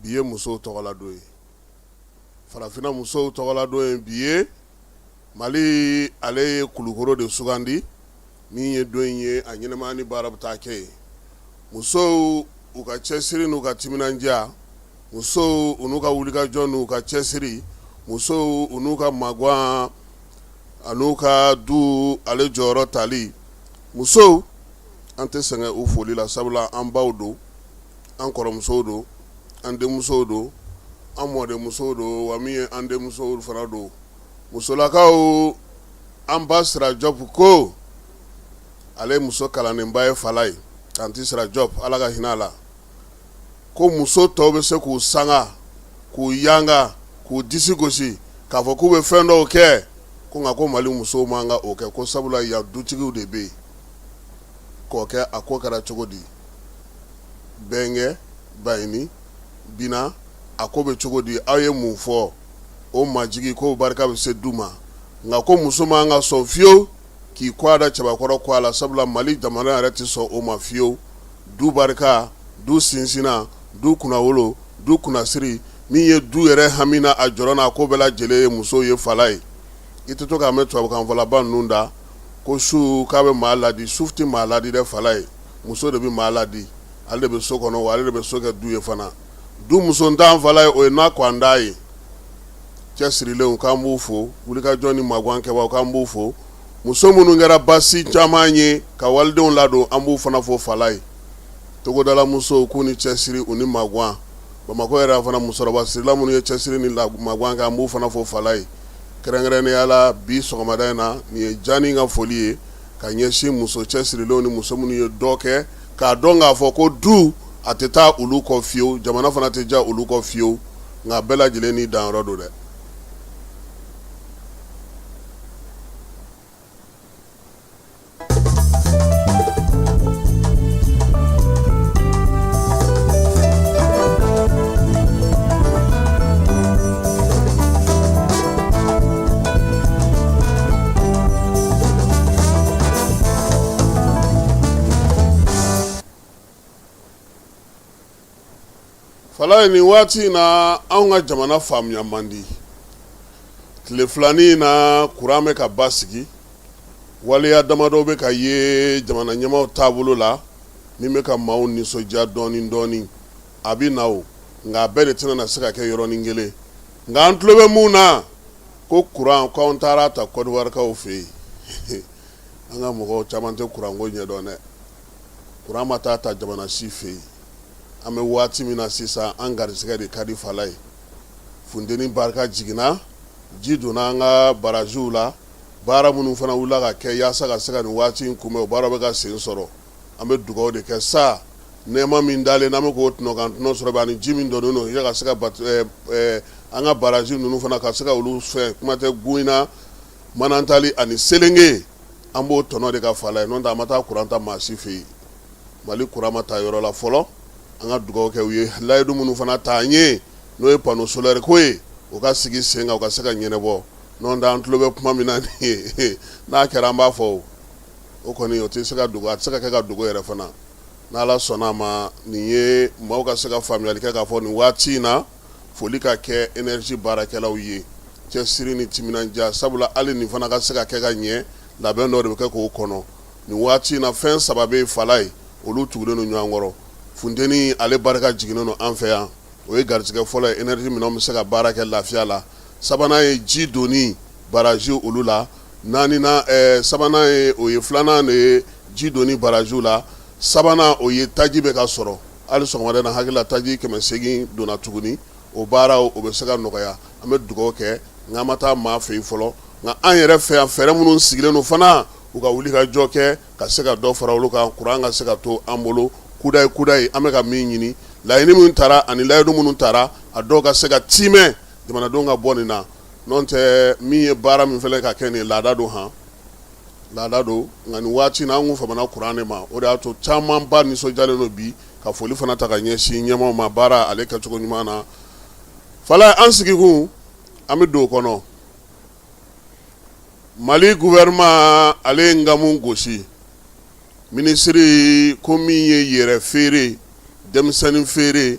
Bi ye musow tɔgɔladon ye, farafinna musow tɔgɔladon ye bi ye. Mali ale ye Kulukoro de sugandi min ye don in ye, a ɲɛnamaya ni baara bɛ taa kɛ yen. Musow u ka cɛsiri n'u ka timinandiya, musow u n'u ka wulikajɔ n'u ka cɛsiri, musow u n'u ka magwan an'u ka du ale jɔyɔrɔ tali. Musow, an tɛ sɛgɛn u foli la, sabula an baw don, an kɔrɔmusow don, an denmusow don, an mɔdenmusow don, wa min ye an denmusow fana don. Musolakaw, an ba Sira Jɔp ko ale muso kalannenba ye Falaye, tanti Sira Jɔp, Ala ka hinɛ a la, ko muso tɔw bɛ se k'u sanga, k'u yanga, k'u disi gosi k'a fɔ k'u bɛ fɛn dɔw kɛ, ko nka ko Mali musow man kan o kɛ, ko sabula yan dutigiw de bɛ yen k'o kɛ. A ko kɛra cogo di? Bɛnkɛ Baɲini Bina, a ko bɛ cogo di? Aw ye mun fɔ o majigi ko barika bɛ se du ma, nka ko muso man ka sɔn fiyewu k'i kɔ da cɛbakɔrɔ kɔ a la, sabula Mali jamana yɛrɛ tɛ sɔn o ma fiyewu. Du barika, du sinsinna, du kunnawolo, du kunnasiri, min ye du yɛrɛ hami n'a a jɔrɔ n'a ko bɛɛ lajɛlen ye musow ye Falaye. I tɛ to k'a mɛn tubabukanfɔlaba ninnu da ko su k'a bɛ maa ladi. Su tɛ maa ladi dɛ Falaye, muso de bɛ maa ladi. Ale de bɛ so kɔnɔ, wa ale de bɛ so kɛ du ye fana. Du musontan Falaye, o ye na kɔnda ye. Cɛsirilenw, k'an b'u fo, wulikajɔ ni magwan kɛbaaw, k'an b'u fo. Muso minnu kɛra basi caman ye ka walidenw ladon, an b'u fana fo Falaye. Togodala musow k'u ni cɛsiri, u ni magwan. Bamakɔ yɛrɛ fana, musokɔrɔba sirila minnu ye cɛsiri ni magwan kɛ, an b'u fana fo Falaye. Kɛrɛnkɛrɛnnenya la bi sɔgɔmada in na, nin ye Jani ka foli ye ka ɲɛsin muso cɛsirilenw ni muso minnu ye dɔ kɛ k'a dɔn k'a fɔ ko du a tɛ taa olu kɔ fiyewu, jamana fana tɛ diya olu kɔ fiyewu, nka bɛɛ lajɛlen ni danyɔrɔ don dɛ. Falaye, nin waati in na anw ka jamana faamuya man di. Tile filanin in na, kuran bɛ ka basigi, waleya damadɔ bɛ ka ye jamana ɲɛmaaw taabolo la min bɛ ka maaw nisɔndiya dɔɔnin dɔɔnin. A bɛ na o, nka a bɛɛ de tɛna na se ka kɛ yɔrɔnin kelen. Nka an tulo bɛ mun na, ko kuran k'anw taara ta Kɔdiwarikaw fɛ yen. An ka mɔgɔw caman tɛ kuranko ɲɛdɔn dɛ. Kuran ma taa ta jamana si fɛ yen. An bɛ waati min na sisan, an garisɛgɛ de ka di Falaye. Funteni barika jiginna, ji donna an ka baraziw la. Baara minnu fana wulila ka kɛ yaasa ka se ka nin waati in kunbɛn, o baara bɛ ka sen sɔrɔ. An bɛ dugawu de kɛ sa, nɛɛma min dalen n'an bɛ k'o tɔnɔ kan tɔnɔ sɔrɔ, ani ji min donnen don ka se ka an ka barazi ninnu fana ka se ka olu fɛn, kuma tɛ Gouina, Manantali ani Selenge, an b'o tɔnɔ de kan Falaye. N'o tɛ, an ma taa kuran ta maa si fɛ yen. Mali kuran ma ta yɔrɔ la fɔlɔ. An ka dugawu kɛ u ye layidu minnu fana ta an ye, n'o ye panneau solaire ko ye, o ka sigi sen kan, o ka se ka ɲɛnabɔ. N'o tɛ, an tulo bɛ kuma min na nin ye, n'a kɛra an b'a fɔ. O kɔni, o tɛ se ka dogo, a tɛ se ka kɛ ka dogo yɛrɛ fana. N'Ala sɔnna a ma, nin ye maaw ka se ka faamuyali kɛ k'a fɔ nin waati in na, foli ka kɛ énergie baarakɛlaw ye, cɛsiri ni timinandiya, sabula hali nin fana ka se ka kɛ ka ɲɛ, labɛn dɔ de bɛ kɛ k'o kɔnɔ. Nin waati in na, fɛn saba bɛ Falaye, olu tugulen don ɲɔgɔn kɔrɔ. Funteni ale barika jiginnen don an fɛ yan, o ye garisɛgɛ fɔlɔ ye, énergie minɛnw bɛ se ka baara kɛ lafiya la. Sabanan ye ji donni baraziw olu la. Naaninan, sabanan ye o ye, filanan de ye ji donni baraziw la, sabanan o ye taji bɛ ka sɔrɔ. Hali sɔgɔmada na, hakili la taji 800 donna tuguni. O baaraw, o bɛ se ka nɔgɔya. An bɛ dugawu kɛ, nka an ma taa maa fɛ yen fɔlɔ. Nka an yɛrɛ fɛ yan, fɛɛrɛ minnu sigilen don fana, u ka wuli ka jɔ kɛ ka se ka dɔ fara olu kan, kuran ka se ka to an bolo kudayi kudayi. An bɛ ka min ɲini, laɲini minnu tara ani layidu minnu tara, a dɔw ka se ka tiimɛ, jamanadenw ka bɔ nin na. N'o tɛ, min ye baara min fɛnɛ ka kɛ nin laada don, han, laada don. Nka nin waati na, an kun famana kuran de ma, o de y'a to camanba nisɔndiyalen don bi ka foli fana ta ka ɲɛsin ɲɛmaaw ma baara ale kɛcogo ɲuman na. Falaye, an sigikun, an bɛ don o kɔnɔ. Mali gouvernement ale ye nkamu gosi. Minisiri ko min ye yɛrɛ feere, denmisɛnnin feere.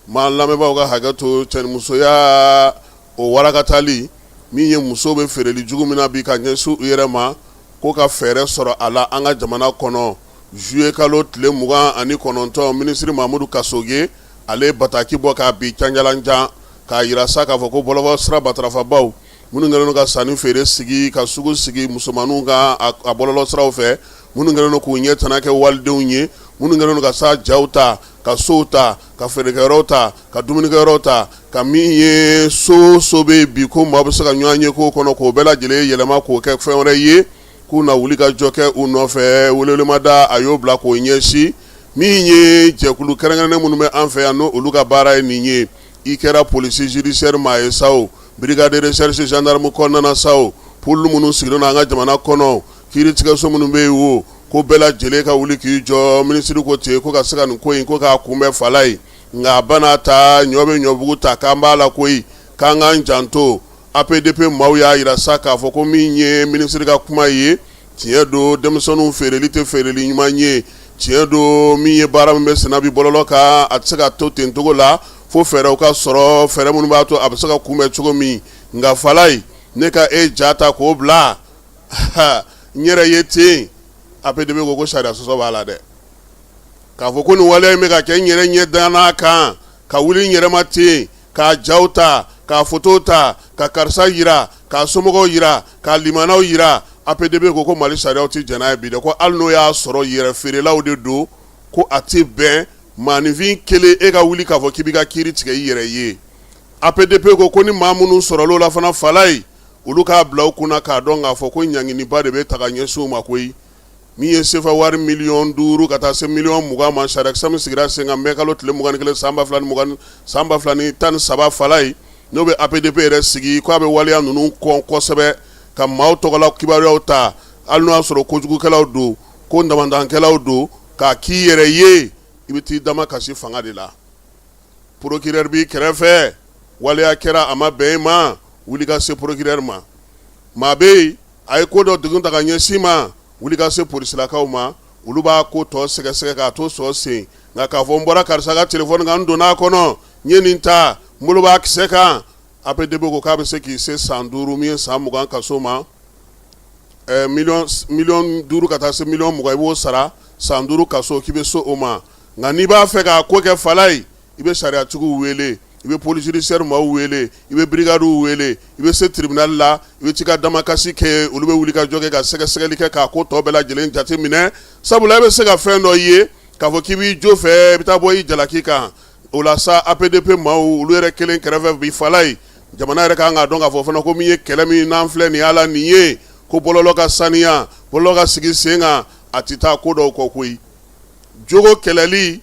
Ma lamɛnbaaw ka hakɛ to, cɛnimusoya o warakatali min ye muso bɛ feereli jugu min na bi ka ɲɛsin u yɛrɛ ma, ko ka fɛɛrɛ sɔrɔ a la an ka jamana kɔnɔ. Zuye kalo tile 29, minisiri Mamudu Kasoge ale ye bataki bɔ k'a bi canjalanjan k'a jira sa k'a fɔ ko bɔlɔlɔ sira batarafabaw minnu kɛlen don ka sanni feere sigi, ka sugu sigi musomanninw ka a bɔlɔlɔ siraw fɛ, minnu kɛlen don k'u ɲɛ tana kɛ walidenw ye, minnu kɛlen don ka sa jaw ta, ka sow ta, ka feerekɛyɔrɔw ta, ka dumunikɛyɔrɔw ta, ka min ye so so bɛ bi ko maa bɛ se ka ɲɔgɔn ye k'o kɔnɔ, k'o bɛɛ lajɛlen yɛlɛma k'o kɛ fɛn wɛrɛ ye, k'u na wuli ka jɔ kɛ u nɔfɛ. Welewelemada a y'o bila k'o ɲɛsin min ye jɛkulu kɛrɛnkɛrɛnnen minnu bɛ an fɛ yan, n'o olu ka baara ye nin ye. I kɛra polisi judiciaire maa ye sa o, brigade de recherche gendarme kɔnɔna sa o, pôle minnu sigilen don an ka jamana kɔnɔ, kiiritigɛso minnu bɛ yen wo, ko bɛɛ lajɛlen ka wuli k'i jɔ. Minisiri ko ten ko ka se ka nin ko in ko k'a kunbɛn fala ye. Nka a bana ta ɲɔ bɛ ɲɔbugu ta k'an b'a la koyi, k'an k'an janto. APDP maaw y'a jira sa k'a fɔ ko min ye minisiri ka kuma ye, tiɲɛ don, denmisɛnninw feereli tɛ feereli ɲuman ye. Tiɲɛ don, min ye baara min bɛ senna bi bɔlɔlɔ kan, a tɛ se ka to ten cogo la, fo fɛɛrɛw ka sɔrɔ, fɛɛrɛ minnu b'a to a bɛ se ka kunbɛn cogo min. Nka fala ye, ne ka e ja ta k'o bila n yɛrɛ ye ten, APDP ko sariya sɔsɔ b'a la dɛ. K'a fɔ ko nin waleya in bɛ ka kɛ n yɛrɛ ɲɛ danna kan, ka wuli n yɛrɛ ma ten, k'a jaw ta, k'a foto ta, ka karisa jira, k'a somɔgɔw jira, k'a limanaw jira, APDP ko Mali sariyaw tɛ jɛn n'a ye bi dɛ. Ko hali n'o y'a sɔrɔ yɛrɛ feerelaw de don, ko a tɛ bɛn maaninfin kelen e ka wuli k'a fɔ k'i b'i ka kiiri tigɛ i yɛrɛ ye. APDP ko ni maa minnu sɔrɔla o la fana fala ye, olu k'a bila u kunna k'a dɔn k'a fɔ ko ɲanginiba de bɛ ta ka ɲɛsin u ma koyi. Min ye sefa wari miliyɔn 5 ka taa se miliyɔn 20 ma, sariyakisɛ min sigira sen kan mɛ kalo tile 21 san 2020, san 2013 fala ye, n'o bɛ APDP yɛrɛ sigi k'a bɛ waleya ninnu kɔn kosɛbɛ, ka maaw tɔgɔla kibaruyaw ta, hali n'o y'a sɔrɔ kojugukɛlaw don, ko damandankɛlaw don, k'a k'i yɛrɛ ye, i bɛ t'i dama kasi fanga de la. Procureur b'i kɛrɛfɛ, waleya kɛra a ma bɛn i ma, wuli ka se procureur ma. Maa bɛ yen, a ye ko dɔ degun ta ka ɲɛsin ma, wuli ka se polisilakaw ma, olu b'a ko tɔ sɛgɛsɛgɛ k'a to sɔ sen. Nka k'a fɔ n bɔra karisa ka telefɔni kan, n donna a kɔnɔ, n ye nin ta, n bolo b'a kisɛ kan, APDP ko k'a bɛ se k'i se san 5, min ye san 20 kaso ma, miliyɔn 5 ka taa se miliyɔn 20, i b'o sara, san 5 kaso, k'i bɛ se o ma. Nka n'i b'a fɛ k'a ko kɛ fala ye, i bɛ sariyatigiw wele, i bɛ police judiciaire maaw wele, i bɛ brigade wele, i bɛ se tribunal la, i bɛ t'i ka damakasi kɛ, olu bɛ wuli ka jɔ kɛ ka sɛgɛsɛgɛli kɛ, k'a ko tɔ bɛɛ lajɛlen jate minɛ. Sabula e bɛ se ka fɛn dɔ ye k'a fɔ k'i b'i jo fɛ, i bɛ taa bɔ i jalaki kan. O la sa, APDP maaw olu yɛrɛ kelen kɛrɛfɛ bi fala ye, jamana yɛrɛ kan k'a dɔn k'a fɔ fana ko min ye kɛlɛ min n'an filɛ nin y'a la nin ye, ko bɔlɔlɔ ka saniya, bɔlɔlɔ ka sigi sen kan, a tɛ taa ko dɔw kɔ koyi. Jogo kɛlɛli,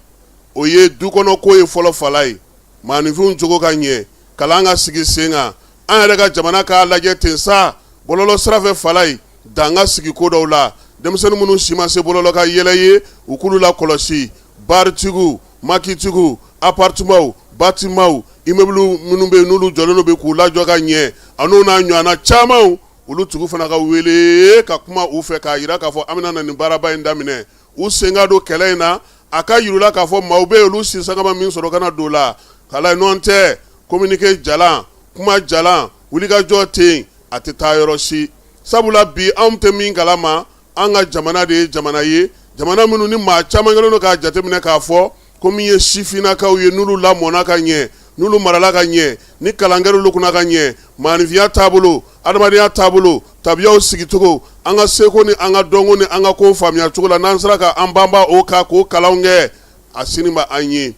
o ye du kɔnɔ ko ye fɔlɔ fala ye. Maaninfinw jogo ka ɲɛ, kalan ka sigi sen kan, an yɛrɛ ka jamana k'a lajɛ ten sa. Bɔlɔlɔ sira fɛ fala ye, dan ka sigi ko dɔw la. Denmisɛnnin minnu si ma se bɔlɔlɔ ka yɛlɛ ye, u k'olu lakɔlɔsi. Baritigiw, makitigiw, appartementw, bâtimentw, immeuble minnu bɛ yen n'olu jɔlen don bi, k'u lajɔ ka ɲɛ, an'o n'a ɲɔgɔnna camanw, olu tigiw fana ka wele ka kuma u fɛ k'a jira k'a fɔ an bɛna na nin baaraba in daminɛ, u sen ka don kɛlɛ in na. A ka yir'u la k'a fɔ maaw bɛ yen, olu si sanga ma min sɔrɔ, kana don la kala nɔn tɛ. Communiqué jalan, kuma jalan, wulikajɔ tɛ yen, a tɛ taa yɔrɔ si. Sabula bi anw tɛ min kalama, an ka jamana de ye jamana ye, jamana minnu ni maa caman kɛlen don k'a jateminɛ k'a fɔ ko min ye sifinnakaw ye, n'olu lamɔna ka ɲɛ, n'olu marala ka ɲɛ, ni kalan kɛra olu kunna ka ɲɛ, maaninfinya taabolo, adamadenya taabolo, tabiyaw sigicogo, an ka seko ni an ka dɔnko ni an ka ko faamuya cogo la, n'an sera ka an banba o kan k'o kalanw kɛ, a sini ma an ye.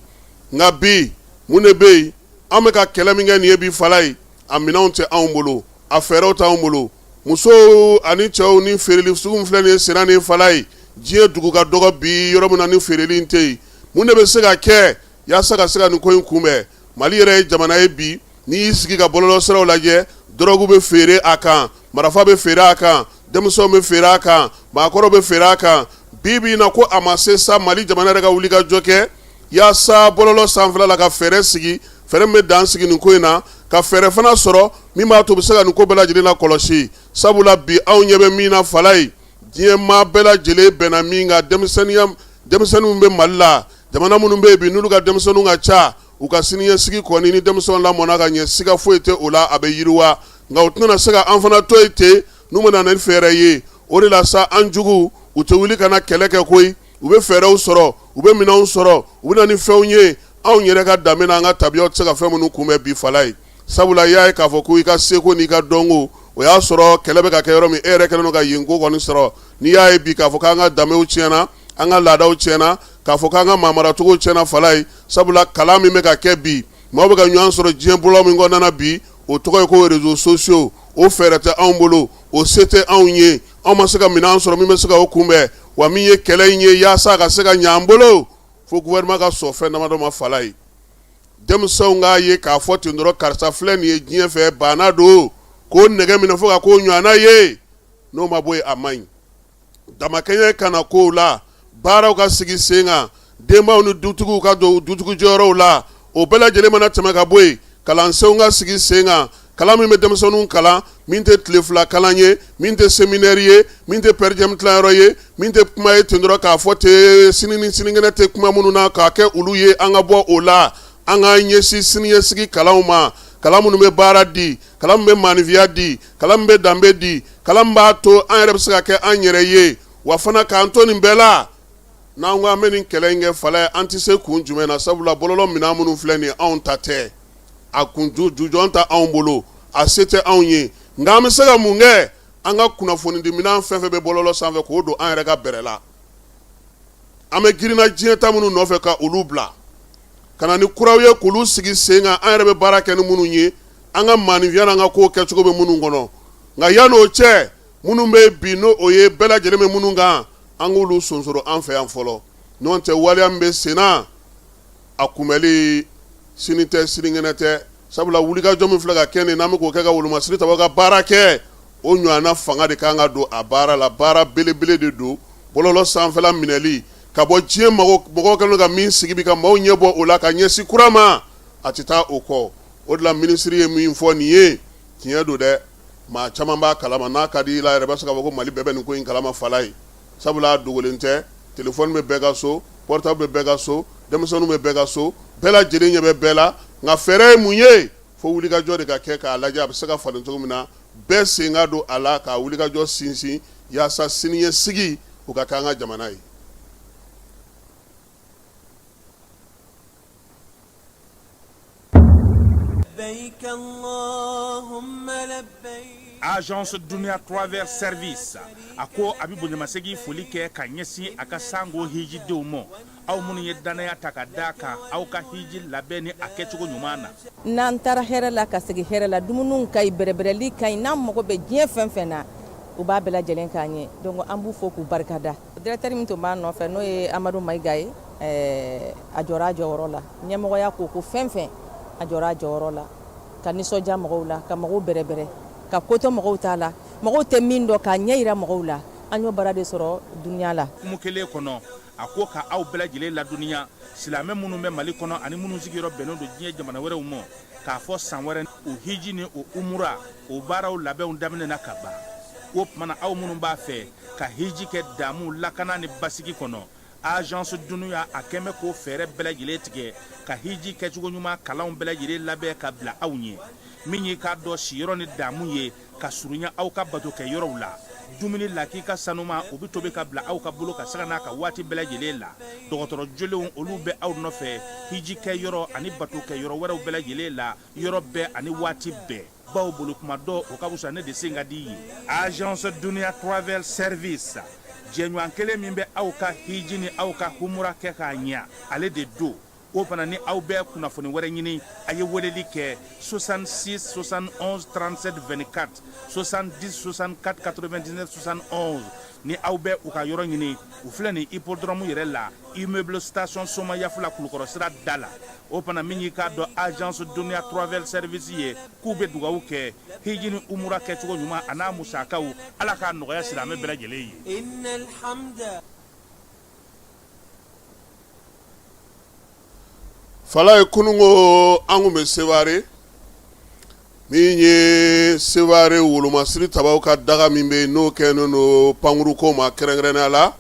Nka bi mun de bɛ yen? An bɛ ka kɛlɛ min kɛ nin ye bi fala ye, a minɛnw tɛ anw bolo, a fɛɛrɛw t'anw bolo. Musow ani cɛw ni feereli sugu min filɛ nin ye senna nin fala ye, diɲɛ dugu ka dɔgɔ bi yɔrɔ min na ni feereli in tɛ yen. Mun de bɛ se ka kɛ yaasa ka se ka nin ko in kunbɛn? Mali yɛrɛ ye jamana ye bi, n'i y'i sigi ka bɔlɔlɔ siraw lajɛ, dɔrɔgu bɛ feere a kan, marifa bɛ feere a kan, denmisɛnw bɛ feere a kan, maakɔrɔw bɛ feere a kan. Bi bi in na, ko a ma se sa Mali jamana yɛrɛ ka wuli ka jɔ kɛ yaasa bɔlɔlɔ sanfɛla la ka fɛɛrɛ sigi, fɛɛrɛ min bɛ dan sigi nin ko in na, ka fɛɛrɛ fana sɔrɔ min b'a to u bɛ se ka nin ko bɛɛ lajɛlen lakɔlɔsi? Sabula bi anw ɲɛ bɛ min na fala ye, diɲɛ maa bɛɛ lajɛlen bɛnna min kan, denmisɛnninw bɛ Mali la, jamana minnu bɛ yen bi n'olu ka denmisɛnninw ka ca, U ka siniɲɛsigi kɔni, ni denmisɛnw lamɔna ka ɲɛ, siga foyi tɛ o la, a bɛ yiriwa. Nka u tɛna se ka an fana to yen ten n'u ma na ni fɛɛrɛ ye. O de la sa, an jugu, u tɛ wuli ka na kɛlɛ kɛ koyi. U bɛ fɛɛrɛw sɔrɔ, u bɛ minɛnw sɔrɔ, u bɛ na ni fɛnw ye anw yɛrɛ ka danbe n'an ka tabiyaw tɛ se ka fɛn minnu kunbɛn bi, Falaye. Sabula i y'a ye k'a fɔ ko i ka seko n'i ka dɔnko, o y'a sɔrɔ kɛlɛ bɛ ka kɛ yɔrɔ min, e yɛrɛ kɛlen don ka yen ko kɔni sɔrɔ. N'i y'a ye bi k'a fɔ k'an ka danbew tiɲɛna, an ka laadaw tiɲɛna, k'a fɔ k'an ka maamaracogo tiɲɛna, Falaye, sabula kalan min bɛ ka kɛ bi, maaw bɛ ka ɲɔgɔn sɔrɔ diɲɛ bɔlɔlɔ min kɔnɔna na bi, o tɔgɔ ye ko réseaux sociaux. O fɛɛrɛ tɛ anw bolo, o se tɛ anw ye, anw ma se ka minɛn sɔrɔ min bɛ se ka o kunbɛn. Wa min ye kɛlɛ in ye, yaasa a ka se ka ɲɛ an bolo, fo gouvernement ka sɔn fɛn damadɔ ma, Falaye. Denmisɛnw k'a ye k'a fɔ ten dɔrɔn, karisa filɛ nin ye diɲɛ fɛ, baana don, k'o nɛgɛ minɛ fo ka k'o ɲɔgɔnna ye. N'o ma bɔ yen, a man ɲi. Damakɛɲɛ kana kow la, baaraw ka sigi sen kan, denbaw ni dutigiw ka don dutigi jɔyɔrɔw la. O bɛɛ lajɛlen mana tɛmɛ ka bɔ yen, kalansenw ka sigi sen kan, kalan min bɛ denmisɛnninw kalan, min tɛ tile fila kalan ye, min tɛ séminaire ye, min tɛ per diem tilayɔrɔ ye, min tɛ kuma ye ten dɔrɔn k'a fɔ ten, sini ni sinikɛnɛ tɛ kuma minnu na k'a kɛ olu ye. An ka bɔ o la, an k'an ɲɛsin siniɲɛsigi kalanw ma, kalan minnu bɛ baara di, kalan min bɛ maaninfinya di, kalan min bɛ danbe di, kalan min b'a to an yɛrɛ bɛ se ka kɛ an yɛrɛ ye. Wa fana, k'an to nin bɛɛ la, n'an ko an bɛ nin kɛlɛ in kɛ, Falaye, an tɛ se kun jumɛn na? Sabula bɔlɔlɔ minɛn minnu filɛ nin ye, anw ta tɛ, a kun jujɔn tɛ anw bolo, a se tɛ anw ye. Nka an bɛ se ka mun kɛ? An ka kunnafonidi minɛn fɛn fɛn bɛ bɔlɔlɔ sanfɛ, k'o don an yɛrɛ ka bɛrɛ la. An bɛ girinna diɲɛ ta minnu nɔfɛ, ka olu bila ka na ni kuraw ye, k'olu sigi sen kan, an yɛrɛ bɛ baara kɛ ni minnu ye, an ka maaninfinya n'an ka kow kɛcogo bɛ minnu kɔnɔ. Nka yann'o cɛ, minnu bɛ bi, n'o o ye bɛɛ lajɛlen bɛ minnu kan, an k'olu sonsoro an fɛ yan fɔlɔ. N'o tɛ, waleya min bɛ sen na, a kunbɛli sini tɛ, sinikɛnɛ tɛ, sabula wulikajɔ min filɛ ka kɛ nin, n'an bɛ k'o kɛ ka wolomasiri ta ka baara kɛ, o ɲɔgɔnna fanga de kan ka don a baara la. Baara belebele de don, bɔlɔlɔ sanfɛla minɛli ka bɔ diɲɛ mɔgɔw kɛlen ka min sigi bi, ka maaw ɲɛ bɔ o la ka ɲɛsin kura ma, a tɛ taa o kɔ. O de la minisiri ye min fɔ nin ye, tiɲɛ don dɛ. Maa caman b'a kalama. N'a ka di i la yɛrɛ, bɛ se k'a fɔ ko Mali bɛɛ bɛ nin ko in kalama, Falaye, sabula a dogolen tɛ. Téléphone bɛ bɛɛ ka so, portable bɛ bɛɛ ka so, denmisɛnninw bɛ bɛɛ ka so, bɛɛ lajɛlen ɲɛ bɛ bɛɛ la. Nka fɛɛrɛ ye mun ye? Fo wulikajɔ de ka kɛ k'a lajɛ a bɛ se ka falen cogo min na, bɛɛ sen ka don a la k'a wulikajɔ sinsin, yaasa siniɲɛsigi o ka kɛ an ka jamana ye. Agence Dunia Travel Service a ko a bɛ bonyamasegin foli kɛ ka ɲɛsin a ka sango hijidenw ma, aw minnu ye dannaya ta ka da kan aw ka hiji labɛn ni a kɛcogo ɲuman na. N'an taara hɛrɛ la ka segin hɛrɛ la, dumuniw ka ɲi, bɛrɛbɛrɛli ka ɲi, n'an mago bɛ diɲɛ fɛn fɛn na, u b'a bɛɛ lajɛlen k'an ye. Donc an b'u fo k'u barikada. Directeur min tun b'a nɔfɛ, n'o ye Amadu Mayiga ye, a jɔra a jɔyɔrɔ la. Ɲɛmɔgɔya ko ko fɛn fɛn, a jɔra a jɔyɔrɔ la ka nisɔndiya mɔgɔw la, ka mɔgɔw bɛrɛbɛrɛ, ka ko to mɔgɔw ta la, mɔgɔw tɛ min dɔn, k'a ɲɛ jira mɔgɔw la. An y'o baara de sɔrɔ Dunia la. Hukumu kelen kɔnɔ, a ko ka aw bɛɛ lajɛlen ladɔnniya, silamɛ minnu bɛ Mali kɔnɔ ani minnu sigiyɔrɔ bɛnnen don diɲɛ jamana wɛrɛw ma, k'a fɔ san wɛrɛ o hiji ni o umura o baaraw labɛnw daminɛna ka ban. O tuma na, aw minnu b'a fɛ ka hiji kɛ damu, lakana ni basigi kɔnɔ, Agence Dunia a kɛn bɛ k'o fɛɛrɛ bɛɛ lajɛlen tigɛ ka hiji kɛcogo ɲuman kalanw bɛɛ lajɛlen labɛn ka bila aw ɲɛ. Min y'i k'a dɔn siyɔrɔ ni damu ye ka surunya aw ka batokɛ yɔrɔw la, dumuni lakika sanuma o bɛ tobi ka bila aw ka bolo ka sanga n'a ka waati bɛɛ lajɛlen la. Dɔgɔtɔrɔ jolenw olu bɛ aw nɔfɛ hiji kɛ yɔrɔ ani batokɛ yɔrɔ wɛrɛw bɛɛ lajɛlen la, yɔrɔ bɛɛ ani waati bɛɛ. Baw bolo kuma dɔ o ka fisa ne de sen ka di ye. Agence Dunia Travel Service, jɛɲɔgɔn kelen min bɛ aw ka hiji ni aw ka humura kɛ k'a ɲɛ, ale de don. O fana ni aw bɛ kunnafoni wɛrɛ ɲini, a ye weleli kɛ 66 71 37 24, 70 64 99 71. Ni aw bɛ u ka yɔrɔ ɲini, u filɛ nin hippodrome yɛrɛ la, immeuble station Somayafula, Kulukɔrɔ sira da la. O fana min y'i k'a dɔn Agence Dunia Travel Service ye, k'u bɛ dugawu kɛ hiji ni umura kɛcogo ɲuman a n'a musakaw, Ala k'a nɔgɔya silamɛ bɛɛ lajɛlen ye. Falaye, kununko an tun bɛ Seware, min ye Seware wolomasiri tabaw ka daga min bɛ yen, n'o kɛlen don pankuruko ma, kɛrɛnkɛrɛnnenya la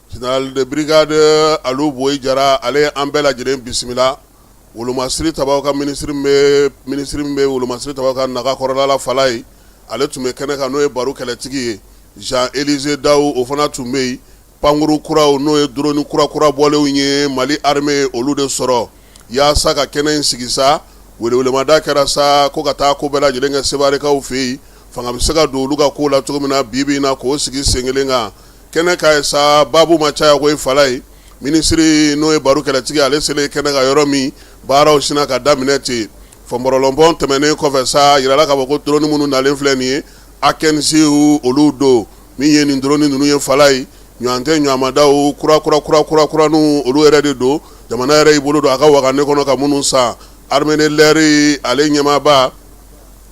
général de brigade Alu Boyi Jara, ale ye an bɛɛ lajɛlen bisimila. Wolomasiri tabaw ka minisiri min bɛ wolomasiri tabaw ka naga kɔrɔla la Falaye, ale tun bɛ kɛnɛ kan, n'o ye baro kɛlɛtigi ye. Jean Élisée Dao, o fana tun bɛ yen. Pankuru kuraw, n'o ye drone kura kura bɔlenw ye, Mali armée olu de sɔrɔ yaasa ka kɛnɛ in sigi sa. Welewelemada kɛra sa ko ka taa ko bɛɛ lajɛlen kɛ Sebarekaw fɛ yen, fanga bɛ se ka don olu ka ko la cogo min na bi bi in na, k'o sigi sen kelen kan kɛnɛ kan ye sa. Baabu ma caya koyi Falaye. Minisiri, n'o ye baro kɛlɛtigi, ale selen kɛnɛ kan yɔrɔ min, baaraw sinna ka daminɛ ten. Fɔnbɔrɔlɔnbɔn tɛmɛnen kɔfɛ sa, yirala k'a fɔ ko drone minnu nalen filɛ nin ye, Akensiw olu don. Min ye nin drone ninnu ye Falaye, ɲɔgɔn tɛ ɲɔgɔnmadaw kura kura kura kura kuraninw, olu yɛrɛ de don. Jamana yɛrɛ y'i bolo don a ka wagane kɔnɔ ka minnu san. Armée de l'air ale ɲɛmaaba,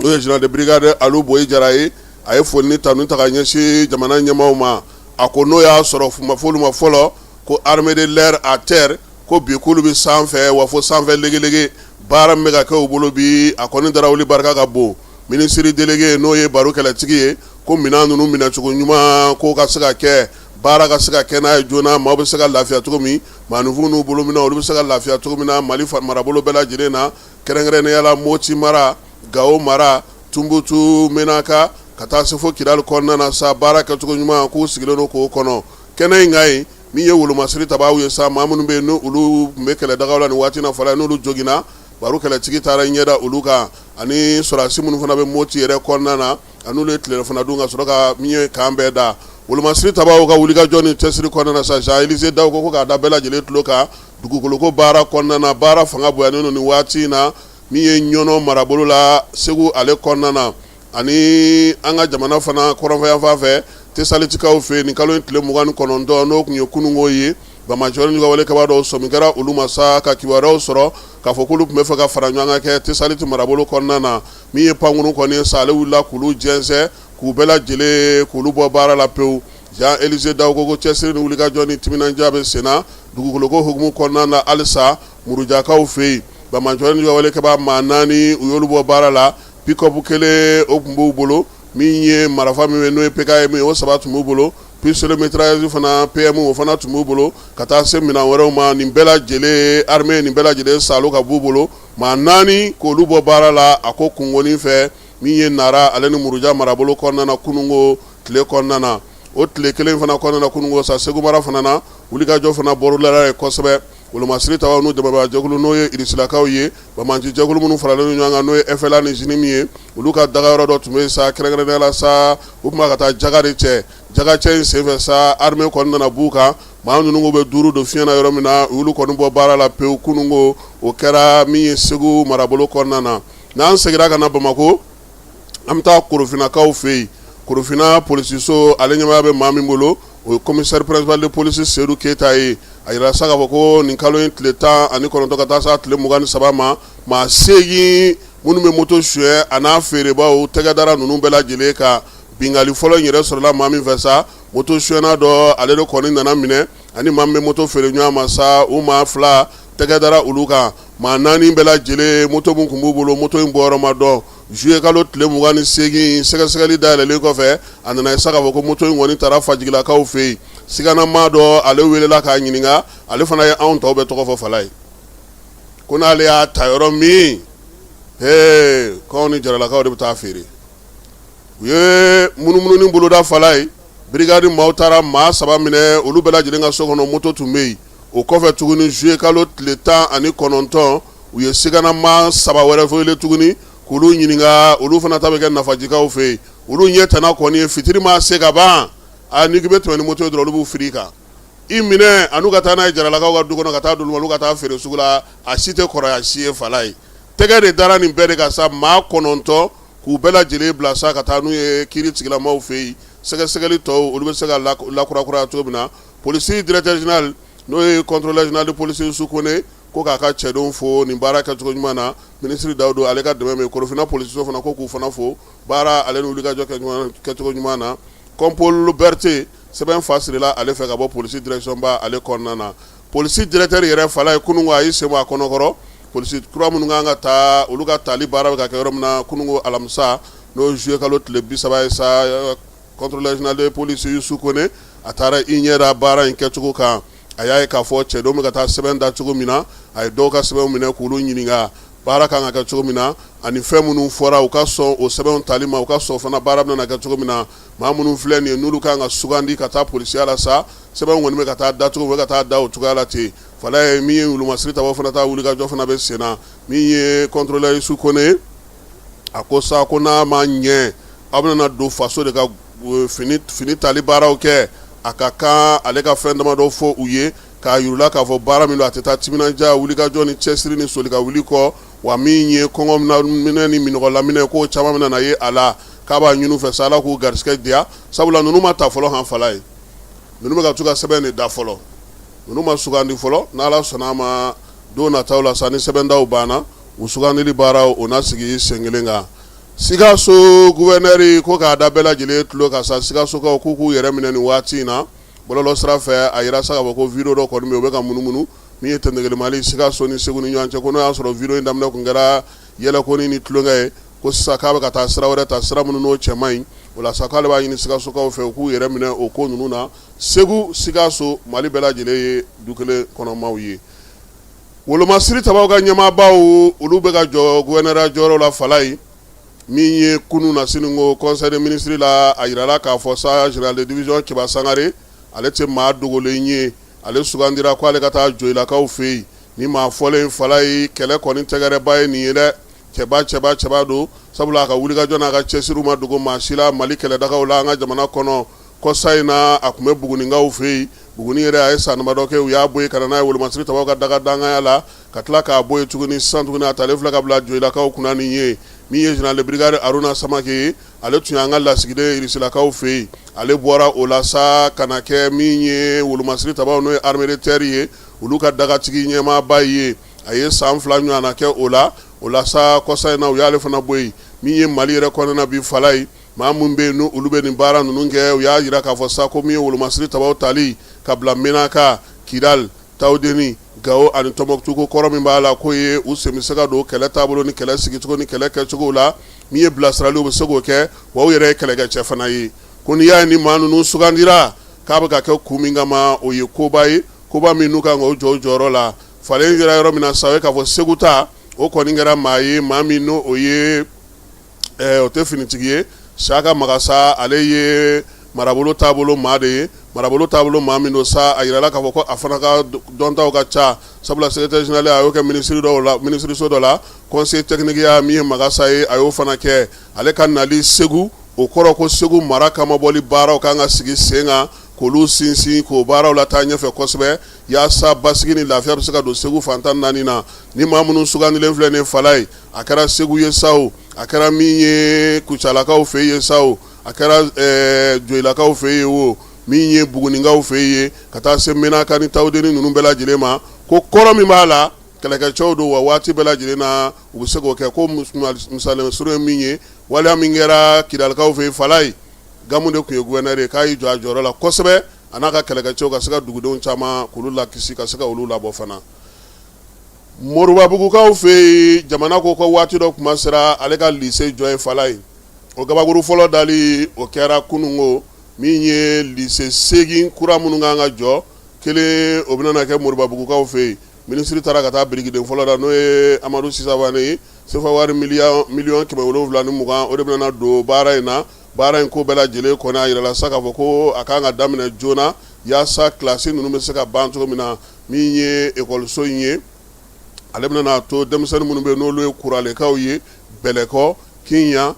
n'o ye général de brigade Alu Boyi Jara ye, a ye foli ni tanu ta ka ɲɛsin jamana ɲɛmaaw ma. A ko n'o y'a sɔrɔ ma fɔ olu ma fɔlɔ ko armée de l'air à terre, ko bi k'olu bɛ sanfɛ wa fo sanfɛ legelege. Baara min bɛ ka kɛ u bolo bi, a kɔni darawuli barika ka bon. Minisiri délégué, n'o ye baro kɛlɛtigi ye, ko minɛn ninnu minɛcogo ɲuman ko ka se ka kɛ, baara ka se ka kɛ n'a ye joona, maaw bɛ se ka lafiya cogo min, maaninfinw n'u bolo minɛn, olu bɛ se ka lafiya cogo min na Mali marabolo bɛɛ lajɛlen na, kɛrɛnkɛrɛnnenya la Moti mara, Gawo mara, Tunbutu, Menaka, ka taa se fo Kidali kɔnɔna na sa. Baara kɛcogo ɲuman k'u sigilen don k'o kɔnɔ kɛnɛ in kan yen. Min ye wolomasiri tabaaw ye sa, maa minnu bɛ yen n'olu tun bɛ kɛlɛdagaw la nin waati na Falaye, n'olu joginna, baro kɛlɛtigi taara ɲɛda olu kan, ani sɔrɔdasi minnu fana bɛ Moti yɛrɛ kɔnɔna na, a n'olu ye tilelafana dun ka sɔrɔ ka min ye camp bɛɛ da. Wolomasiri tabaaw ka wulikajɔ ni cɛsiri kɔnɔna na sa, Jean Élisée Dao ko k'a da bɛɛ lajɛlen tulo kan dugukoloko baara kɔnɔna na. Baara fanga bonyanen don nin waati in na min ye Ɲɔnɔ marabolo la, Segu ale kɔnɔna na, ani an ka jamana fana kɔrɔnfɛyanfan fɛ, Tesalitikaw fɛ yen. Nin kalo in tile 29, n'o tun ye kununko ye, banbaanci wale kɛbaa dɔw sɔmi kɛra olu ma sa, ka kibaruyaw sɔrɔ k'a fɔ k'olu tun bɛ fɛ ka fara ɲɔgɔn kan kɛ Tesaliti marabolo kɔnɔna na. Min ye pankurun kɔni ye sa, ale wulila k'olu jɛnsɛn, k'u bɛɛ lajɛlen k'olu bɔ baara la pewu. Jean Élisée Dao ko cɛsiri ni wulikajɔ ni timinandiya bɛ senna dugukoloko hukumu kɔnɔna na halisa Murujakaw fɛ yen. Banbaanci wale kɛbaa maa 4, u y'olu bɔ baara la. Pick-up kelen, o tun b'u bolo. Min ye marifa min ye, n'o ye PKM ye, o 3 tun b'u bolo. Pistolet mitrailleuse fana, PM, o fana tun b'u bolo, ka taa se minɛn wɛrɛw ma. Nin bɛɛ lajɛlen, armée nin bɛɛ lajɛlen salo ka b'u bolo, maa 4 k'olu bɔ baara la. A ko kungoni fɛ min ye Nara ale ni Muruja marabolo kɔnɔna na kununko tile kɔnɔna na. O tile kelen fana kɔnɔna na kununko sa, Segu mara fana na, wulikajɔ fana bɔrɔla ye kosɛbɛ. Wolomasiri tabaw n'u dɛmɛbaa jɛkulu, n'o ye Irisilakaw ye, banbaanci jɛkulu minnu faralen ɲɔgɔn kan, n'o ye FLA ni JNIM ye, olu ka dagayɔrɔ dɔ tun bɛ sa. Kɛrɛnkɛrɛnnenya la sa, u tun b'a ka taa jaga de cɛ. Jaga cɛ in senfɛ sa, armée kɔni nana b'u kan. Maa ninnu bɛ duuru don fiɲɛ na yɔrɔ min na, u y'olu kɔni bɔ baara la pewu kununko. O kɛra min ye Segu marabolo kɔnɔna na. N'an seginna ka na Bamakɔ, an bɛ taa Korofinakaw fɛ yen. Korofina polisiso ale ɲɛmaaya bɛ maa min bolo, o ye commissaire principal de police Sedu Keyita ye. A yira sa k'a fɔ ko nin kalo in tile 19 ka taa se tile 23 ma, maa 8 minnu bɛ moto suɲɛ a n'a feerebaaw, tɛgɛ dara ninnu bɛɛ lajɛlen kan. Binkanni fɔlɔ in yɛrɛ sɔrɔla maa min fɛ sa, moto suɲɛna dɔ, ale de kɔni nana minɛ, ani maa min bɛ moto feere ɲɔgɔn ma sa, u maa 2 tɛgɛ dara olu kan. Maa 4 bɛɛ lajɛlen, moto min tun b'u bolo, moto in bɔyɔrɔ ma dɔn. Juillet kalo tile 28, sɛgɛsɛgɛli dayɛlɛlen kɔfɛ, a nana ye sa k'a fɔ ko moto in kɔni taara Fajigilakaw fɛ yen. Siganamaa dɔ, ale welela k'a ɲininka, ale fana ye anw tɔw bɛɛ tɔgɔ fɔ Falaye, ko n'ale y'a ta yɔrɔ min, ee k'anw ni Jaralakaw de bɛ taa feere. U ye munumununi boloda Falaye. Brigade maaw taara maa 3 minɛ, olu bɛɛ lajɛlen ka so kɔnɔ moto tun bɛ yen. O kɔfɛ tuguni, juillet kalo tile 19, u ye siganamaa 3 wɛrɛ wele tuguni k'olu ɲininka, olu fana ta bɛ kɛ Nafajikaw fɛ yen. Olu ɲɛ tana kɔni ye fitiri ma se ka ban, a n'i k'i bɛ tɛmɛ ni moto ye dɔrɔn, olu b'u firi i kan, i minɛ an'u ka taa n'a ye Jaralakaw ka du kɔnɔ, ka taa d'olu ma, olu ka taa feere sugu la. A si tɛ kɔrɔya si ye Falaye. Tɛgɛ de dara nin bɛɛ de kan sa, maa 9, k'u bɛɛ lajɛlen bila sa ka taa n'u ye kiiri tigilamaw fɛ yen. Sɛgɛsɛgɛli tɔw, olu bɛ se ka lakurakuraya cogo min na. Polisi directeur général, n'o ye contrôleur général de police Yusu Kone, ko k'a ka cɛdenw fo nin baara kɛcogo ɲuman na. Minisiri Dawudu ale ka dɛmɛ bɛ Korofina polisiso fana, ko k'u fana fo baara ale ni wulikajɔ kɛcogo ɲuman na. Kɔnpol Berete, sɛbɛn fa sirila ale fɛ ka bɔ polisi direction ba ale kɔnɔna na. Polisi directeur yɛrɛ Falaye, kununko a y'i sen bɔ a kɔnɔkɔrɔ. Polisi kura minnu kan ka taa, olu ka tali baara bɛ ka kɛ yɔrɔ min na kununko alamisa, n'o ye juillet kalo tile 30 ye sa, contrôleur général de police Yusu Kone, a taara i ɲɛ da baara in kɛcogo kan. A y'a ye k'a fɔ cɛdenw bɛ ka taa sɛbɛn da cogo min na, a ye dɔw ka sɛbɛnw minɛ k'olu ɲininka baara kan ka kɛ cogo min na, ani fɛn minnu fɔra u ka sɔn o sɛbɛnw tali ma, u ka sɔn fana baara bɛna kɛ cogo min na. Maa minnu filɛ nin ye, n'olu kan ka sugandi ka taa polisiya la sa, sɛbɛnw kɔni bɛ ka taa da cogo, u bɛ ka taa da o cogoya la ten. Falaye, min ye wolomasiri tabaw fana ta wulikajɔ fana bɛ sen na. Min ye contrôleur Isu Kone ye, a ko sa ko n'a ma ɲɛ aw bɛna don faso de ka fini tali baaraw kɛ, a ka kan ale ka fɛn damadɔ fɔ u ye k'a yir'u la k'a fɔ baara min don, a tɛ taa timinandiya, wulikajɔ ni cɛsiri ni soli ka wuli kɔ. Wa min ye kɔngɔ minɛ ni minnɔgɔ laminɛ, k'o caman bɛna ye a la. K'a b'a ɲini u fɛ sa, Ala k'u garisɛgɛ diya, sabula ninnu ma ta fɔlɔ. Han, Falaye, ninnu bɛ ka to ka sɛbɛn de da fɔlɔ, ninnu ma sugandi fɔlɔ. N'Ala sɔnna a ma, don nataw la sa, ni sɛbɛndaw banna, u sugandili baaraw o na sigi sen kelen kan. Sikaso gouverneur ko k'a da bɛɛ lajɛlen tulo kan sa, Sikasokaw k'u k'u yɛrɛ minɛ nin waati in na. Bɔlɔlɔ sira fɛ, a yira sa k'a fɔ ko vidéo dɔ kɔni bɛ yen, o bɛ ka munumunu, min ye Tɛntegelemali, Sikaso ni Segu ni ɲɔgɔn cɛ, ko n'o y'a sɔrɔ vidéo in daminɛ tun kɛra yɛlɛkoni ni tulonkɛ ye, ko sisan k'a bɛ ka taa sira wɛrɛ ta, sira minnu n'o cɛ man ɲi. O la sa, k'ale b'a ɲini Sikasokaw fɛ, u k'u yɛrɛ minɛ o ko ninnu na. Segu, Sikaso, Mali bɛɛ lajɛlen ye du kelen kɔnɔmaw ye. Wolomasiri tabaw ka ɲɛmaabaw, olu bɛ ka jɔ gouverneur jɔyɔrɔ la. Falaye, min ye kunun na sini ko conseil des ministres la, a yirala k'a fɔ sa général de division Keba Sangare, ale tɛ maa dogolen ye, ale sugandira ko ale ka taa Joyilakaw fɛ yen. Ni maa fɔlen, Falaye, kɛlɛ kɔni tɛgɛrɛba ye nin ye dɛ. Cɛba cɛba cɛba don, sabula a ka wulikajɔ n'a ka cɛsiriw ma dogo maa si la Mali kɛlɛdagaw la an ka jamana kɔnɔ. Kɔsa in na, a tun bɛ Buguninkaw fɛ yen. Buguni yɛrɛ, a ye san damadɔ kɛ, u y'a bɔ yen ka na n'a ye wolomasiri tabaw ka daga dangaya la, ka tila k'a bɔ yen tuguni. Sisan tuguni, a talen filɛ ka bila Joyilakaw kunna nin ye. Min ye général de brigade Haruna Samake ye, ale tun y'an ka lasigiden Irisilakaw fɛ yen. Ale bɔra o la sa ka na kɛ min ye wolomasiri tabaw, n'o ye armée de terre ye, olu ka dagatigi ɲɛmaaba ye. A ye san 2 ɲɔgɔnna kɛ o la. O la sa, kɔsa in na, u y'ale fana bɔ yen. Min ye Mali yɛrɛ kɔnɔna bi, Falaye, maa minnu bɛ yen n'olu olu bɛ nin baara ninnu kɛ, u y'a jira k'a fɔ sa ko min ye wolomasiri tabaw tali ka bila Menaka, Kidal, Tawudeni, Gawo ani Tɔnbɔkutu, ko kɔrɔ min b'a la, k'o ye u sen bɛ se ka don kɛlɛ taabolo ni kɛlɛ sigicogo ni kɛlɛ kɛcogo la. Min ye bilasirali, u bɛ se k'o kɛ, wa u yɛrɛ ye kɛlɛkɛcɛ fana ye. Ko n'i y'a ye ni maa ninnu sugandira, k'a bɛ ka kɛ kun min kama, o ye koba ye, koba min n'u kan k'o jɔ u jɔyɔrɔ la. Falen kɛra yɔrɔ min na sa, o ye k'a fɔ Segu ta, o kɔni kɛra maa ye, maa min n'o o ye o tɛ finitigi ye. Saka Magasa, ale ye marabolo taabolo maa de ye. Marabolo taabolo maa min don sa, a yirala k'a fɔ ko a fana ka dɔntaw ka ca, sabula secrétaire général, a y'o kɛ minisiri dɔw la, minisiriso dɔ la. Conseiller technique ya, min ye Magasa ye, a y'o fana kɛ. Ale ka nali Segu, o kɔrɔ ko Segu mara kamabɔli baaraw kan ka sigi sen kan, k'olu sinsin, k'o baaraw lataa ɲɛfɛ kosɛbɛ, yaasa basigi ni lafiya bɛ se ka don Segu fan 14 na. Ni maa minnu sugandilen filɛ nin Falaye, a kɛra Segu ye sa o, a kɛra min ye Kucalakaw fɛ yen sa o, a kɛra Joyilakaw fɛ yen o, min ye Buguninkaw fɛ yen, ka taa se Menaka ni Tawudeni ninnu bɛɛ lajɛlen ma, ko kɔrɔ min b'a la, kɛlɛkɛcɛw don, wa waati bɛɛ lajɛlen na u bɛ se k'o kɛ. Ko misali surun ye min ye, waleya min kɛra Kidalikaw fɛ yen, Falaye, Gamu de tun ye gouverneur ye, k'a y'i jɔ a jɔyɔrɔ la kosɛbɛ, a n'a ka kɛlɛkɛcɛw, ka se ka dugudenw caman k'olu lakisi, ka se ka olu labɔ fana. Moribabugukaw fɛ yen, jamana ko ko waati dɔ kuma sera ale ka lycée jɔ ye. Falaye, o gabakuru fɔlɔ dali, o kɛra kununko. Min ye lycée 8 kura minnu kan ka jɔ, kelen o bɛna kɛ Moribabugukaw fɛ yen. Minisiri taara ka taa birikiden fɔlɔ da, n'o ye Amadu Sisa Wane ye. Sefa wari miliyɔn 720, o de bɛna don baara in na. Baara in ko bɛɛ lajɛlen kɔni, a yirala sa k'a fɔ ko a kan ka daminɛ joona, yaasa kilasi ninnu bɛ se ka ban cogo min na. Min ye ekɔliso in ye, ale bɛna to denmisɛnnin minnu bɛ yen, n'olu ye Kuralekaw ye, Bɛlɛkɔ, Kiɲan,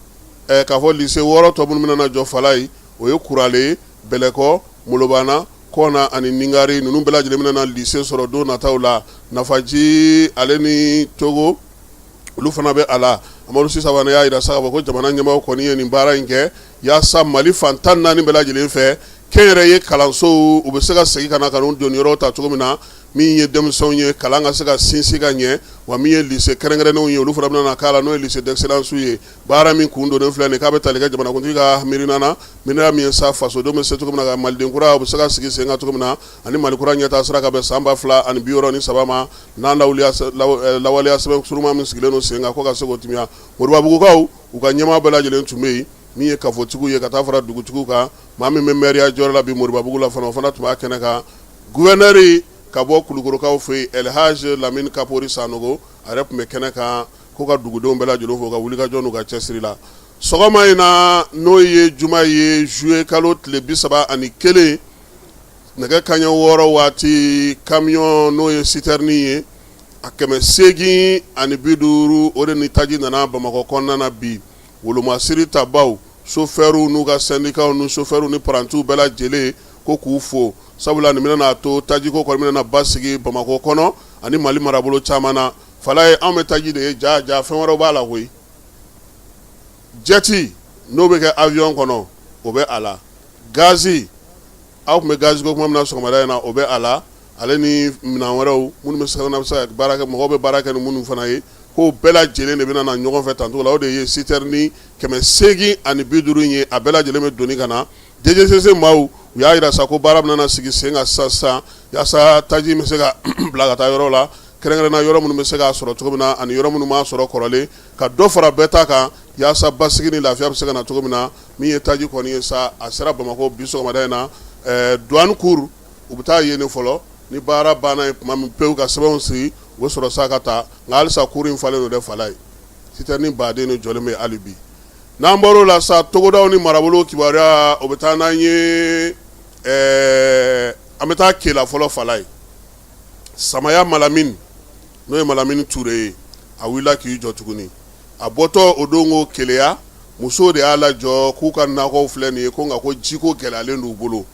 k'a fɔ lycée 6 tɔ minnu bɛna jɔ Falaye, o ye Kurale, Bɛlɛkɔ, Molobana, Kɔna ani Ningari. Ninnu bɛɛ lajɛlen bɛna lycée sɔrɔ don nataw la. Nafaji ale ni Togo, olu fana bɛ a la. Amadu Sisa Wane y'a jira sa k'a fɔ ko jamana ɲɛmaaw kɔni ye nin baara in kɛ yaasa Mali fan 14 bɛɛ lajɛlen fɛ, kɛnyɛrɛye kalansow, u bɛ se ka segin ka na ka n'u doniyɔrɔ ta cogo min na. Min ye denmisɛnw ye, kalan ka se ka sinsin ka ɲɛ, wa min ye lycée kɛrɛnkɛrɛnnenw ye, olu fana bɛna k'a la, n'o ye lycée d'excellence ye. Baara min kun donnen filɛ nin, k'a bɛ tali kɛ jamanakuntigi ka miirina na, miirina min ye sa fasodenw bɛ se cogo min na ka Maliden kura, u bɛ se ka sigi sen kan cogo min na, ani Mali kura ɲɛtaa sira ka bɛn san 2063 ma, n'an lawaleya sɛbɛn surunman min sigilen don sen kan, ko ka se k'o timiya. Moribabugukaw, u ka ɲɛmaa bɛɛ lajɛlen tun bɛ yen, min ye kafotigiw ye, ka taa fara dugutigiw kan. Maa min bɛ mɛriya jɔyɔrɔ la bi Moribabugu la fana, o fana tun b'a kɛnɛ kan. Gouverneur ka bɔ Kulukorokaw fɛ yen, Elhaj Lamini Kapori Sanogo, a yɛrɛ tun bɛ kɛnɛ kan ko ka dugudenw bɛɛ lajɛlen fo ka wulikajɔ n'u ka cɛsiri la. Sɔgɔma in na, n'o ye juma ye, juillet kalo tile 31, nɛgɛ kanɲɛ 6 waati, camion n'o ye citerne ye, a 850, o de ni taji nana Bamakɔ kɔnɔna na bi. Wolomasiri tabaw, sofɛriw n'u ka sɛndikaw ni sofɛriw ni parantiw bɛɛ lajɛlen ko k'u fo, sabula nin bɛna n'a to tajiko kɔni bɛna basigi Bamakɔ kɔnɔ ani Mali marabolo caman na. Falaye, anw bɛ taji de ye, ja ja fɛn wɛrɛw b'a la koyi. Jet n'o bɛ kɛ avion kɔnɔ, o bɛ a la. Gazi, aw tun bɛ gazi ko kuma min na sɔgɔmada in na, o bɛ a la, ale ni minɛn wɛrɛw minnu bɛ se ka baara kɛ, mɔgɔw bɛ baara kɛ ni minnu fana ye, k'o bɛɛ lajɛlen de bɛna na ɲɔgɔn fɛ tancogo la. O de ye citerne 850 in ye, a bɛɛ lajɛlen bɛ doni ka na. DGCC maaw, u y'a jira sa ko baara bɛna sigi sen kan sisan sisan, yaasa taji bɛ se ka bila ka taa yɔrɔ la, kɛrɛnkɛrɛnna yɔrɔ minnu bɛ se k'a sɔrɔ cogo min na ani yɔrɔ minnu m'a sɔrɔ kɔrɔlen, ka dɔ fara bɛɛ ta kan, yaasa basigi ni lafiya bɛ se ka na cogo min na. Min ye taji kɔni ye sa, a sera Bamakɔ bi sɔgɔmada in na douane cour. U bɛ taa yen fɔlɔ, ni baara banna yen tuma min pewu, ka sɛbɛnw sigi, u bɛ sɔrɔ sa ka taa. Nka halisa cour in falen don dɛ, Falaye, citerne baden de jɔlen bɛ hali bi. N'an bɔr'o la sa, togodaw ni marabolo kibaruya, o bɛ taa n'an ye, an bɛ taa Kela fɔlɔ, Falaye. Samaya Malamini, n'o ye Malamini Ture ye, a wulila k'i jɔ tuguni. A bɔtɔ o don ko Keleya musow de y'a lajɔ k'u ka nakɔw filɛ nin ye, ko nka ko jiko gɛlɛyalen d'u bolo.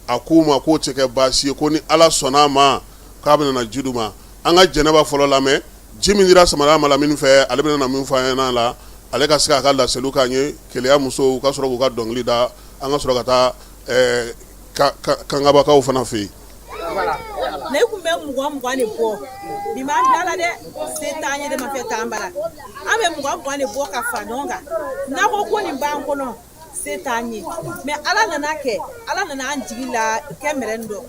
A k'u ma k'o tɛ kɛ baasi ye, ko ni Ala sɔnna a ma, k'a bɛna na ji d'u ma. An ka Jɛnɛba fɔlɔ lamɛn. Ji min dira Samaya Malamini fɛ, ale bɛna na min fɔ an ɲɛna la, ale ka se k'a ka laseliw k'an ye. Keleya musow ka sɔrɔ k'u ka dɔnkili da, an ka sɔrɔ ka taa Kangabakaw fana fɛ yen. Ne tun bɛ 20 20 de bɔ, bi m'an bila la dɛ, se t'an ye de, ma fɛn t'an bara. An bɛ 20 20 de bɔ ka fara ɲɔgɔn kan. Nakɔ ko nin b'an kɔnɔ, se t'an ye, mais Ala nana kɛ, Ala nana an jigi la kɛ mɛrɛ dɔ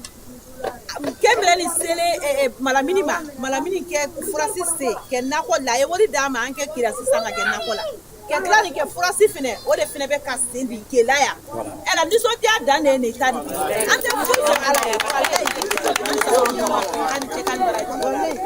kɛ mɛrɛ ni selen Malamini ma. Malamini kɛ furasi se kɛ nakɔ la, a ye wari d'an ma, an kɛ kira sisan ka kɛ nakɔ la, ka tila nin kɛ furasi fɛnɛ, o de fɛnɛ bɛ ka sen bi Keleya yan. Ɛla nisɔndiya dan de ye nin ta de an tɛ foyi fɛ Ala ye. Walayi, an ni cɛ ka baraji.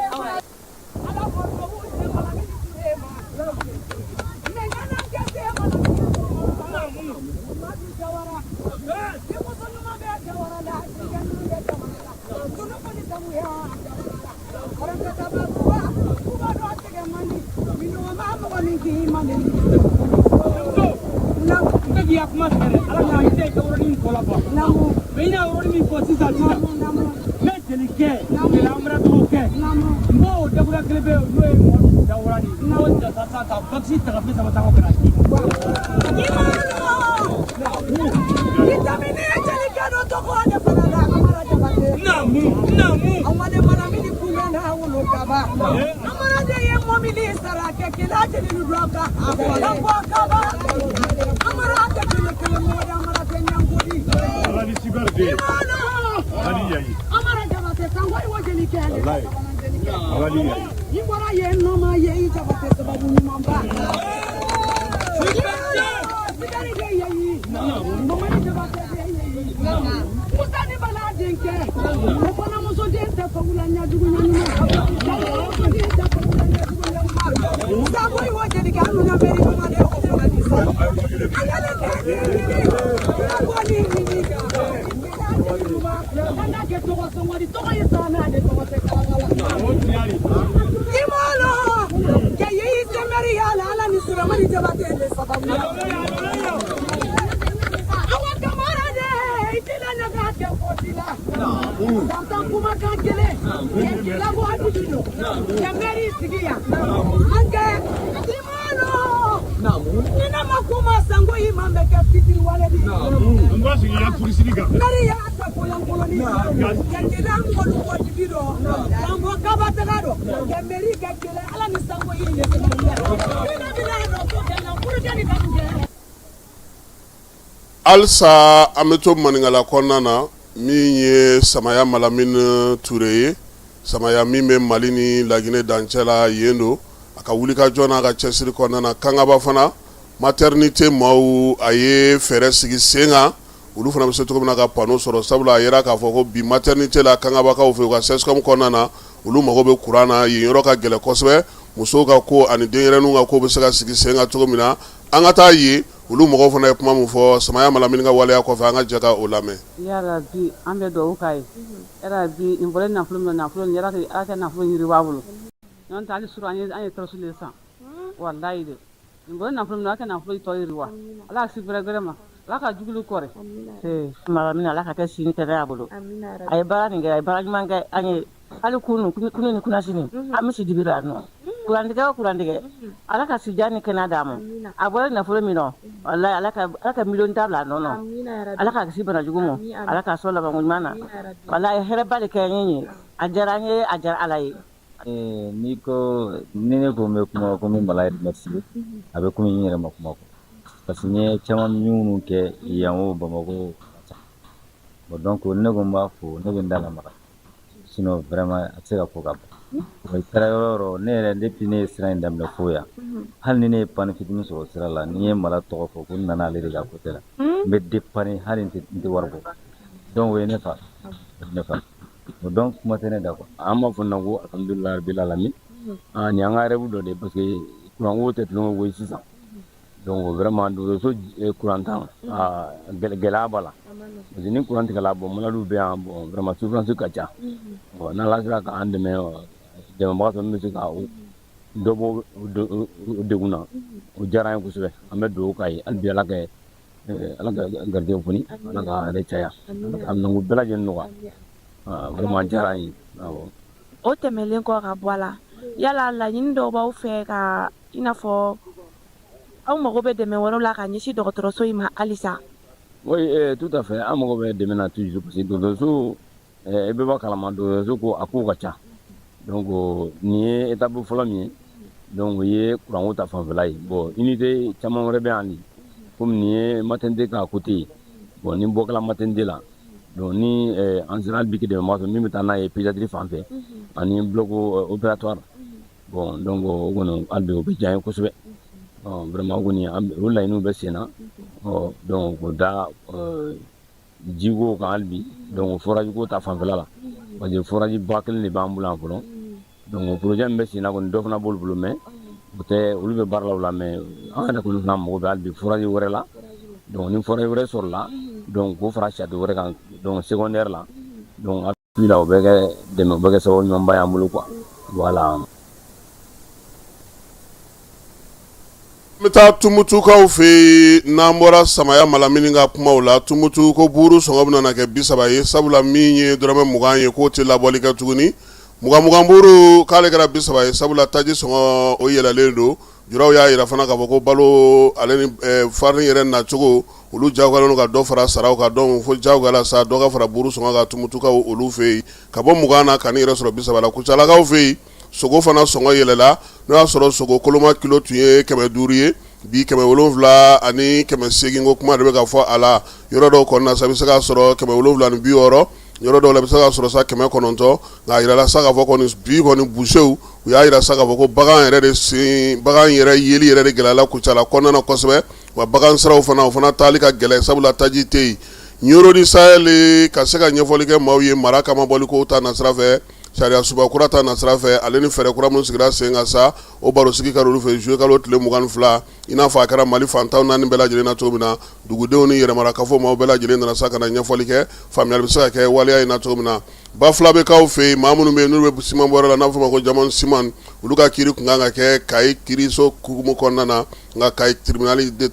Halisa an bɛ to maninkala kɔnɔna na. Min ye Samaya Malamini Ture ye, Samaya min bɛ Mali ni Laginɛ dancɛ la yen don, a ka wulikajɔ n'a ka cɛsiri kɔnɔna na, Kangaba fana maternité maaw, a ye fɛɛrɛ sigi sen kan. olu fana bɛ se cogo min na ka panneau sɔrɔ, sabula a yera k'a fɔ ko bi maternité la Kangabakaw fɛ, u ka CSCOM kɔnɔna na, olu mago bɛ kuran na. Yen yɔrɔ ka gɛlɛn kosɛbɛ. Musow ka ko ani denyɛrɛninw ka ko bɛ se ka sigi sen kan cogo min na, an ka taa yen. Olu mɔgɔw fana ye kuma min fɔ Samaya Malamini ka waleya kɔfɛ, an ka jɛ ka o lamɛn. Yarabi, an bɛ dugawu k'a ye. Yarabi, nin bɔra nafolo min na, nafolo nin, yarabi, Ala ka nafolo yiriwa a bolo. N'o tɛ hali surɔ an ye torche de san, walayi dɛ. Nin bɔra nafolo min na, Ala ka nafolo tɔ yiriwa. Ala ka si bɛrɛ gɛrɛ ma, Ala ka jugulu kɔrɛ. Malamini, Ala ka kɛ si ni kɛnɛya bolo. A ye baara nin kɛ, a ye baara ɲuman kɛ an ye. Hali kunu kunu ni kunasini, an bɛ si dibi la yan nɔ. Kurantigɛ o kurantigɛ, Ala ka sijan ni kɛnɛya d'a ma. A bɔra nafolo min nɔ, walayi, Ala ka miliyɔn ta bila a nɔ na. Ala k'a kisi bana jugu ma, Ala k'a sɔn labanko ɲuman na. Walayi, hɛrɛba de kɛ an ye. A diyara an ye, a diyara Ala ye. N'i ko ni ne ko n bɛ kuma ko n bɛ Mala remercier, a bɛ komi n yɛrɛ ma kuma quoi, parce que n ye caman minnu kɛ yan o Bamakɔ. Bon, donc ne ko n b'a fo, ne bɛ n da lamaga, sinon vraiment a tɛ se ka fɔ ka ban. Wa i taara yɔrɔ o yɔrɔ, ne yɛrɛ, depuis ne ye sira in daminɛ fo yan, hali ni ne ye panne fitinin sɔrɔ sira la, ni n ye Mala tɔgɔ fɔ ko n nana ale de ka côté la, n bɛ dépanner, hali n tɛ wari bɔ. Donc o ye ne fa, o ye ne fa. Bon, donc kuma tɛ ne da quoi. An b'a fɔ na ko alhamdulilahi rabbil alamin. Nin y'an ka rêve dɔ de ye, parce que courant ko tɛ tulonkɛ ko ye sisan. Donc vraiment dɔgɔtɔrɔso courant tan, gɛlɛya b'a la, parce que ni courant tigɛla, bon, malades bɛ yan, bon, vraiment souffrance ka ca. Bon, n'Ala sera k'an dɛmɛ, dɛmɛbaga sɔrɔ min bɛ se ka dɔ bɔ o degun na, o diyara an ye kosɛbɛ. An bɛ dugawu k'a ye hali bi, Ala ka garijɛgɛ foni, Ala ka yɛrɛ caya, Ala ka minɛnko bɛɛ lajɛlen nɔgɔya. Vraiment a diyara an ye, awɔ. O tɛmɛlen kɔ ka bɔ a la, yala laɲini dɔw b'aw fɛ ka i n'a fɔ aw mago bɛ dɛmɛ wɛrɛw la ka ɲɛsin dɔgɔtɔrɔso in ma halisa? Oui, tout à fait, an mago bɛ dɛmɛ na toujours, parce que dɔgɔtɔrɔso, i bɛɛ b'a kalama, dɔgɔtɔrɔso ko a kow ka ca. Donc nin ye étape fɔlɔ min ye, donc o ye courant ko ta fanfɛla ye. Bon, unité caman wɛrɛ bɛ yan de, komi nin ye maternité ka côté ye. Bon, ni bɔ kɛla maternité la, donc ni an sera hali bi dɛmɛbaga sɔrɔ min bɛ taa n'a ye pédiatrie fan fɛ ani bloc opératoire, bon, donc o kɔni hali bi o bɛ diya n ye kosɛbɛ. Vraiment o kɔni, o laɲiniw bɛ sen na. Ɔ donc k'o da jiko kan hali bi, donc forage ko ta fanfɛla la, parce que forage ba kelen de b'an bolo yan fɔlɔ. Donc projet min bɛ sen na kɔni, dɔ fana b'olu bolo, mais o tɛ, olu bɛ baara la o la, mais an yɛrɛ kɔni fana mago bɛ hali bi forage wɛrɛ la. Donc ni forage wɛrɛ sɔrɔla, donc k'o fara château wɛrɛ kan, donc secondaire la, donc appui la, o bɛ kɛ dɛmɛ, o bɛ kɛ sababu ɲumanba y'an bolo quoi, voilà. An bɛ taa Tumutukaw fɛ yen. N'an bɔra Samaya Malamini ka kumaw la, Tumutu ko buuru sɔngɔ bɛna na kɛ 30 ye, sabula min ye dɔrɔmɛ 20 ye, k'o tɛ labɔli kɛ tuguni. Mugan mugan buuru k'ale kɛra 30 ye, sabula taji sɔngɔ o yɛlɛlen don. Juraw y'a jira fana k'a fɔ ko balo ale ni farini yɛrɛ nacogo, olu jagoyalen don ka dɔ fara saraw kan. Donc fo jagoya la sa, dɔ ka fara buuru sɔngɔ kan Tumutukaw olu fɛ yen, ka bɔ 20 na ka n'i yɛrɛ sɔrɔ 30 la. Kucalakaw fɛ yen, sogo fana sɔngɔ yɛlɛla. N'o y'a sɔrɔ sogo koloma kilo tun ye 500 ye, bi 700 ani 800 ko kuma de bɛ ka fɔ a la. Yɔrɔ dɔw kɔnɔna sa, i bɛ se k'a sɔrɔ 760, yɔrɔ dɔw la i bɛ se k'a sɔrɔ sa 900. Nka a jirala sa k'a fɔ kɔni bi kɔni busew, u y'a jira sa k'a fɔ ko bagan yɛrɛ de sen, bagan yɛrɛ yeli yɛrɛ de gɛlɛyala Kucala kɔnɔna na kosɛbɛ. Wa bagan siraw fana, o fana taali ka gɛlɛn, sabula taji tɛ yen. Ɲɔrɔ du Sahel ka se ka ɲɛfɔli kɛ maaw ye mara kamabɔli ko ta nasira fɛ, sariya sunba kura ta nasira fɛ, ale ni fɛɛrɛ kura minnu sigira sen kan sa, o barosigi kɛra olu fɛ juillet kalo tile 22, i n'a fɔ a kɛra Mali fan 14 bɛɛ lajɛlen na cogo min na. Dugudenw ni yɛrɛmarakafo maaw bɛɛ lajɛlen nana sa ka na ɲɛfɔli kɛ, faamuyali bɛ se ka kɛ waleya in na cogo min na. Bafulabɛkaw fɛ yen, maa minnu bɛ yen n'u bɛ siman bɔyɔrɔ la, n'a bɛ f'o ma ko Jamon Siman, olu ka kiiri tun kan ka kɛ Kayi kiiriso hukumu kɔnɔna na, nka Kayi tribunal de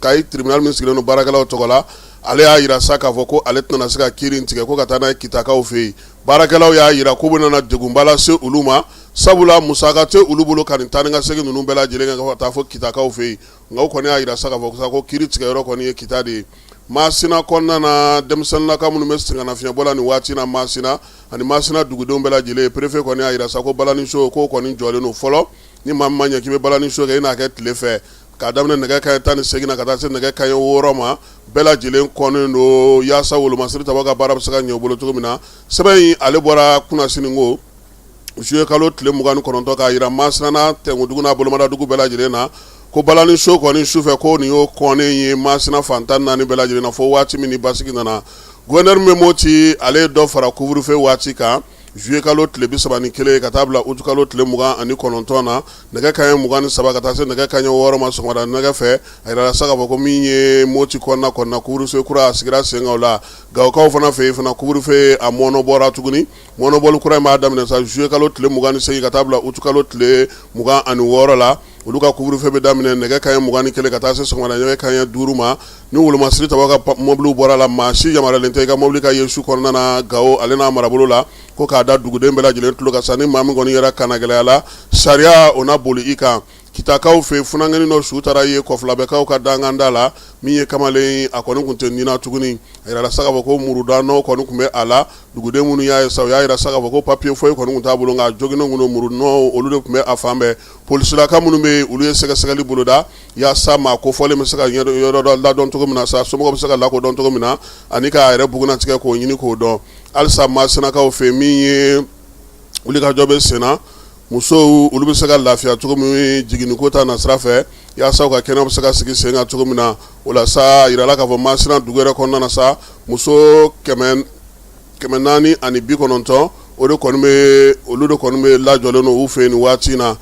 Kayi tribunal min sigilen don baarakɛlaw tɔgɔ la, ale y'a jira sa k'a fɔ ko ale tɛna se ka kiiri in tigɛ, ko ka taa n'a ye Kitakaw fɛ yen. Baarakɛlaw y'a jira k'u bɛna degunba lase olu ma, sabula musaka tɛ olu bolo ka nin taa ni ka segin ninnu bɛɛ lajɛlen kɛ ka taa fo Kitakaw fɛ yen. Nka u kɔni y'a jira sa k'a fɔ ko kiiri tigɛyɔrɔ kɔni ye Kita de ye. Masina kɔnɔna na, denmisɛnninlaka minnu bɛ sɛgɛnnafiɲɛbɔ la nin waati na Masina ani Masina dugudenw bɛɛ lajɛlen, préfet kɔni y'a jira sa ko balaniso k'o kɔni jɔlen don fɔlɔ. Ni maa min ma ɲɛ k'i bɛ balaniso kɛ, i n'a kɛ tile fɛ, k'a daminɛ nɛgɛ kanɲɛ 18 na ka taa se nɛgɛ kanɲɛ 6 ma, bɛɛ lajɛlen kɔnnen don, yaasa wolomasiri tabaw ka baara bɛ se ka ɲɛ u bolo cogo min na. Sɛbɛn in ale bɔra kunasini ko juillet kalo tile 29, k'a jira Masina n'a tɛnkudugu n'a bolomadadugu bɛɛ lajɛlen na. Ko balani so kɔni sufɛ ko nin y'o kɔnnen ye Masina fan 14 bɛɛ lajɛlen na fo waati min ni basigi nana. Gouverneur min bɛ Moti, ale ye dɔ fara couvre-feu waati kan juillet kalo tile 31 ka taa bila août kalo tile 29 na, nɛgɛ kanɲɛ 23 ka taa se nɛgɛ kanɲɛ 6 ma sɔgɔmada nɛgɛ fɛ. A yirala sa k'a fɔ ko min ye Moti kɔnɔna kɔnɔna couvre-feu kura a sigira sen kan o la. Gawokaw fana fɛ yen fana couvre-feu a mɔɔnɔbɔra tuguni. Mɔɔnɔbɔli kura in b'a daminɛ sa juillet kalo tile 28 ka taa bila août kalo tile 26 la. Olu ka couvre-feu bɛ daminɛ nɛgɛ kanɲɛ 21 ka taa se sɔgɔmada nɛgɛ kanɲɛ 5 ma. Ni wolomasiri tabaw ka mɔbiliw bɔra la, maa si yamaruyalen tɛ i ka mɔbili ka ye su kɔnɔna na Gawo ale n'a marabolo la. Ko k'a da duguden bɛɛ lajɛlen tulo kan sa, ni maa min kɔni yɛrɛ kannagɛlɛya la, sariya o na boli i kan. Kitakaw fɛ, funankɛnin dɔ su taara ye Kɔfilabɛkaw ka danganda la, min ye kamalen a kɔni tun tɛ ni na tuguni. A yirala sa k'a fɔ ko muruda nɔ kɔni tun bɛ a la. Duguden minnu y'a ye sa, u y'a yira sa k'a fɔ ko papiye foyi kɔni tun t'a bolo, nka a joginnen tun don, muru nɔ olu de tun bɛ a fan bɛɛ. Polisilaka minnu bɛ yen, olu ye sɛgɛsɛgɛli boloda yaasa maa kofɔlen bɛ se ka yɔrɔ dɔ ladɔn cogo min na sa, somɔgɔw bɛ se ka lakodɔn cogo min na, ani k'a yɛrɛ bugunnatigɛ k'o ɲini k'o dɔn. Halisa Masinakaw fɛ, min ye wulikajɔ bɛ sen na, musow olu bɛ se ka lafiya cogo min jiginniko ta nasira fɛ, yaasa u ka kɛnɛ bɛ se ka sigi sen kan cogo min na. O la sa, a yirala k'a fɔ Masina dugu yɛrɛ kɔnɔna na sa, muso 490, o de kɔni bɛ, olu de kɔni bɛ lajɔlen don u fɛ yen nin waati in na.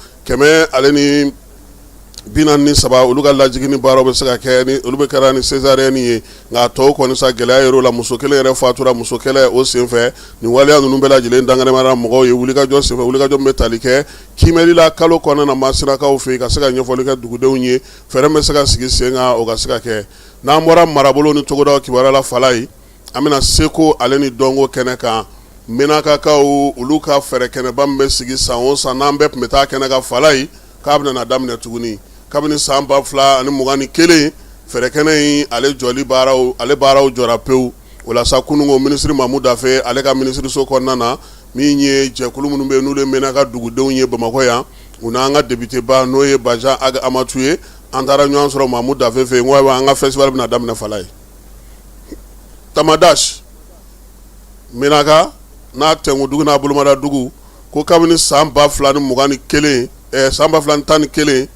143, olu ka lajiginni baaraw bɛ se ka kɛ ni olu bɛ kɛra ni césarienne ye, nka tɔw kɔni sa gɛlɛya yɛrɛ la, muso kelen yɛrɛ fatura muso kɛlɛ o senfɛ. Nin waleya ninnu bɛɛ lajɛlen danganimara mɔgɔw ye wulikajɔ senfɛ, wulikajɔ min bɛ tali kɛ kiimɛli la kalo kɔnɔna na Masinakaw fɛ yen, ka se ka ɲɛfɔli kɛ dugudenw ye, fɛɛrɛ min bɛ se ka sigi sen kan o ka se ka kɛ. N'an bɔra marabolo ni togodaw kibaruya la, Falayi, an bɛna seko ale ni dɔnko kɛnɛ kan. Menakakaw olu ka fɛɛrɛ kɛnɛba min bɛ sigi san o san, n'an bɛɛ tun bɛ taa kɛnɛ kan, Falayi, k'a bɛna na daminɛ tuguni kabini san 2021. Fɛɛrɛ kɛnɛ in ale jɔli baaraw, ale baaraw jɔra pewu. O la sa, kununko minisiri Mamu Dafe ale ka minisiriso kɔnɔna na, min ye jɛkulu minnu bɛ yen n'olu ye Menaka dugudenw ye Bamakɔ yan, u n'an ka depiteba n'o ye Bajan Ag Amatu ye, an taara ɲɔgɔn sɔrɔ Mamu Dafe fɛ yen. Ko ayiwa, an ka festival bɛna daminɛ Falayi. Tamadashi Menaka n'a tɛnkudugu n'a bolomadadugu, ko kabini san 2021, san 2011,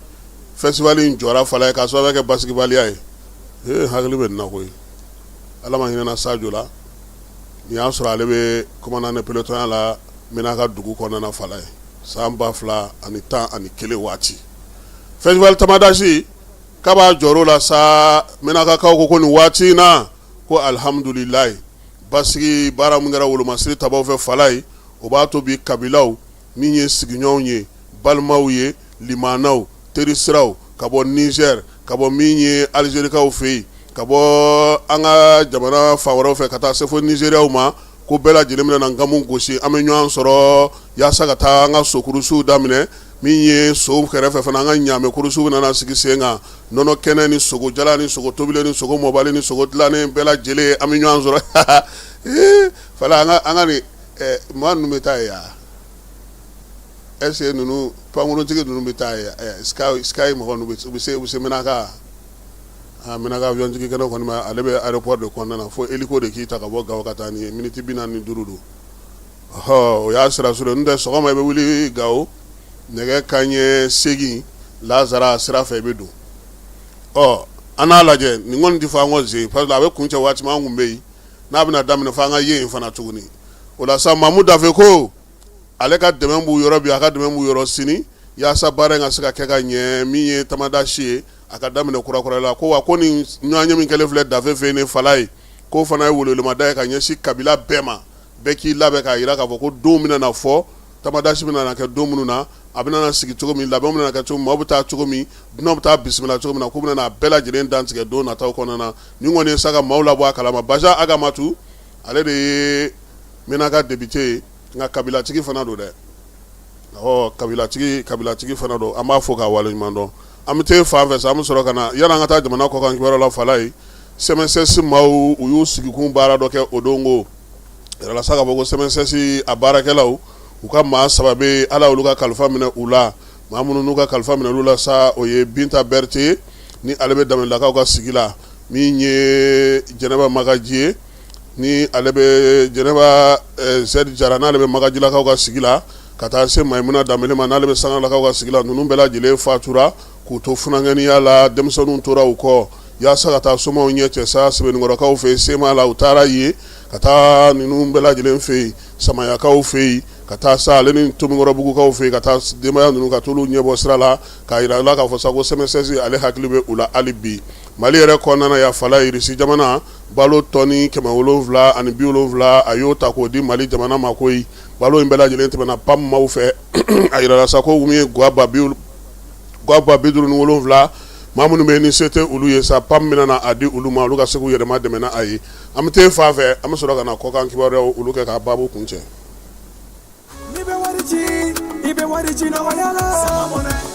festival in jɔra Falayi k'a sababu kɛ basigibaliya ye. Ee, hakili bɛ nin na koyi, Ala ma hinɛna Sajo la. Nin y'a sɔrɔ ale bɛ commandant de peloton la Menaka dugu kɔnɔna Falayi san 2011 waati. Festival Tamadashi kab'a jɔr'o la sa, Menakakaw ko ko nin waati in na ko alihamudulilayi, basigi baara min kɛra wolomasiri tabaw fɛ Falayi, o b'a to bi kabilaw min ye sigiɲɔgɔnw ye, balimaw ye, limanaw, terisiraw, ka bɔ Nizɛri, ka bɔ min ye Alizerikaw fɛ yen, ka bɔ an ka jamana fan wɛrɛw fɛ ka taa se fo Nizeriyaw ma, ko bɛɛ lajɛlen bɛna na nkamu gosi, an bɛ ɲɔgɔn sɔrɔ yaasa ka taa an ka sokurusiw daminɛ. Min ye sow kɛrɛfɛ fana, an ka ɲaamɛ kurusiw bɛna sigi sen kan, nɔnɔ kɛnɛ ni sogo jalan ni sogo tobilen ni sogo mɔbali ni sogo dilannen bɛɛ lajɛlen, an bɛ ɲɔgɔn sɔrɔ. Fala, an ka nin maa ninnu bɛ taa yen yan, est-ce que ninnu pankuruntigi ninnu bɛ taa yen? Sky mɔgɔ ninnu u bɛ se Menaka? Menaka avion jigin kɛnɛ kɔni ma, ale bɛ aéroport de kɔnɔna na, fo hélico de k'i ta ka bɔ Gawo ka taa. Nin ye miniti 45 don. Ɔ, o y'a sira surun ye. N'o tɛ, sɔgɔma i bɛ wuli Gawo nɛgɛ kanɲɛ 8, Lazara sira fɛ i bɛ don. Ɔ, an n'a lajɛ, nin kɔni tɛ fɔ an kɔ zen, parce que a bɛ kuncɛ waati min, an kun bɛ yen. N'a bɛna daminɛ, fo an ka ye yen fana tuguni. O la sa, Mamu Dafe ko ale ka dɛmɛ b'u yɔrɔ bi, a ka dɛmɛ b'u yɔrɔ sini, yaasa baara in ka se ka kɛ ka ɲɛ. Min ye Tamadashi ye, a ka daminɛ kurakuraya la. Ko wa ko nin ɲɔgɔnye min kɛlen filɛ Dafe fɛ yen ni Falayi, k'o fana ye welewelemada ye ka ɲɛsin kabila bɛɛ ma, bɛɛ k'i labɛn k'a jira k'a fɔ ko don bɛna na fɔ, Tamadashi bɛna na kɛ don minnu na, a bɛna na sigi cogo min, labɛn bɛna na kɛ cogo min, maaw bɛ taa cogo min, dunanw bɛ taa bisimila cogo min na, k'u bɛna na bɛɛ lajɛlen dantigɛ don nataw kɔnɔna na. Nin kɔni ye sa ka maaw labɔ a kalama. Bajan Ag Amatu, ale de ye Menaka député ye, nka kabilatigi fana don dɛ. Ɔ, kabilatigi fana don, an b'a fo k'a waleɲuman dɔn. An bɛ taa fan fɛ sa, an bɛ sɔrɔ ka na yanni an ka taa jamana kɔkan kibaruya la. Falayi, CMSS maaw, u y'u sigikun baara dɔ kɛ o don. Ko yɛrɛla sa k'a fɔ ko CMSS a baarakɛlaw, u ka maa saba bɛ, Ala olu ka kalifa minɛ u la. Maa minnu n'u ka kalifa minɛ olu la sa, o ye Binta Berete, ni ale bɛ Danbelelakaw ka sigi la, min ye Jɛnɛba Magaji ye, ni ale bɛ Jɛnɛba Zɛdi Jara, n'ale bɛ Magajilakaw ka sigi la, ka taa se Mayimuna Danbele ma, n'ale bɛ Sangalakaw ka sigi la. Ninnu bɛɛ lajɛlen fatura. k'u to funankɛninya la, denmisɛnninw tora u kɔ yaasa ka taa somaw ɲɛ cɛ sa Sebenikɔrɔkaw fɛ yen, CMA la, u taara yen ka taa ninnu bɛɛ lajɛlen fɛ yen, Samayakaw fɛ yen, ka taa sa ale ni Tomikɔrɔbugukaw fɛ yen, ka taa denbaya ninnu ka t'olu ɲɛbɔ sira la k'a jira u la k'a fɔ sa ko CMSS ale hakili bɛ u la hali bi. Mali yɛrɛ kɔnɔna na yan, Falaye, Irisi jamana balo tɔni 770 a y'o ta k'o di Mali jamana ma koyi. Balo in bɛɛ lajɛlen tɛmɛna PAM maaw fɛ. A jirala sa ko min ye gwa 57 maa minnu bɛ ni se tɛ olu ye sa, PAM bɛna na a di olu ma, olu ka se k'u yɛrɛ madɛmɛ n'a ye. An bɛ taa fan fɛ, an bɛ sɔrɔ ka na kɔkan kibaruyaw olu kɛ k'a baabu kuncɛ. N'i bɛ wari ci, i bɛ wari ci nɔgɔya la.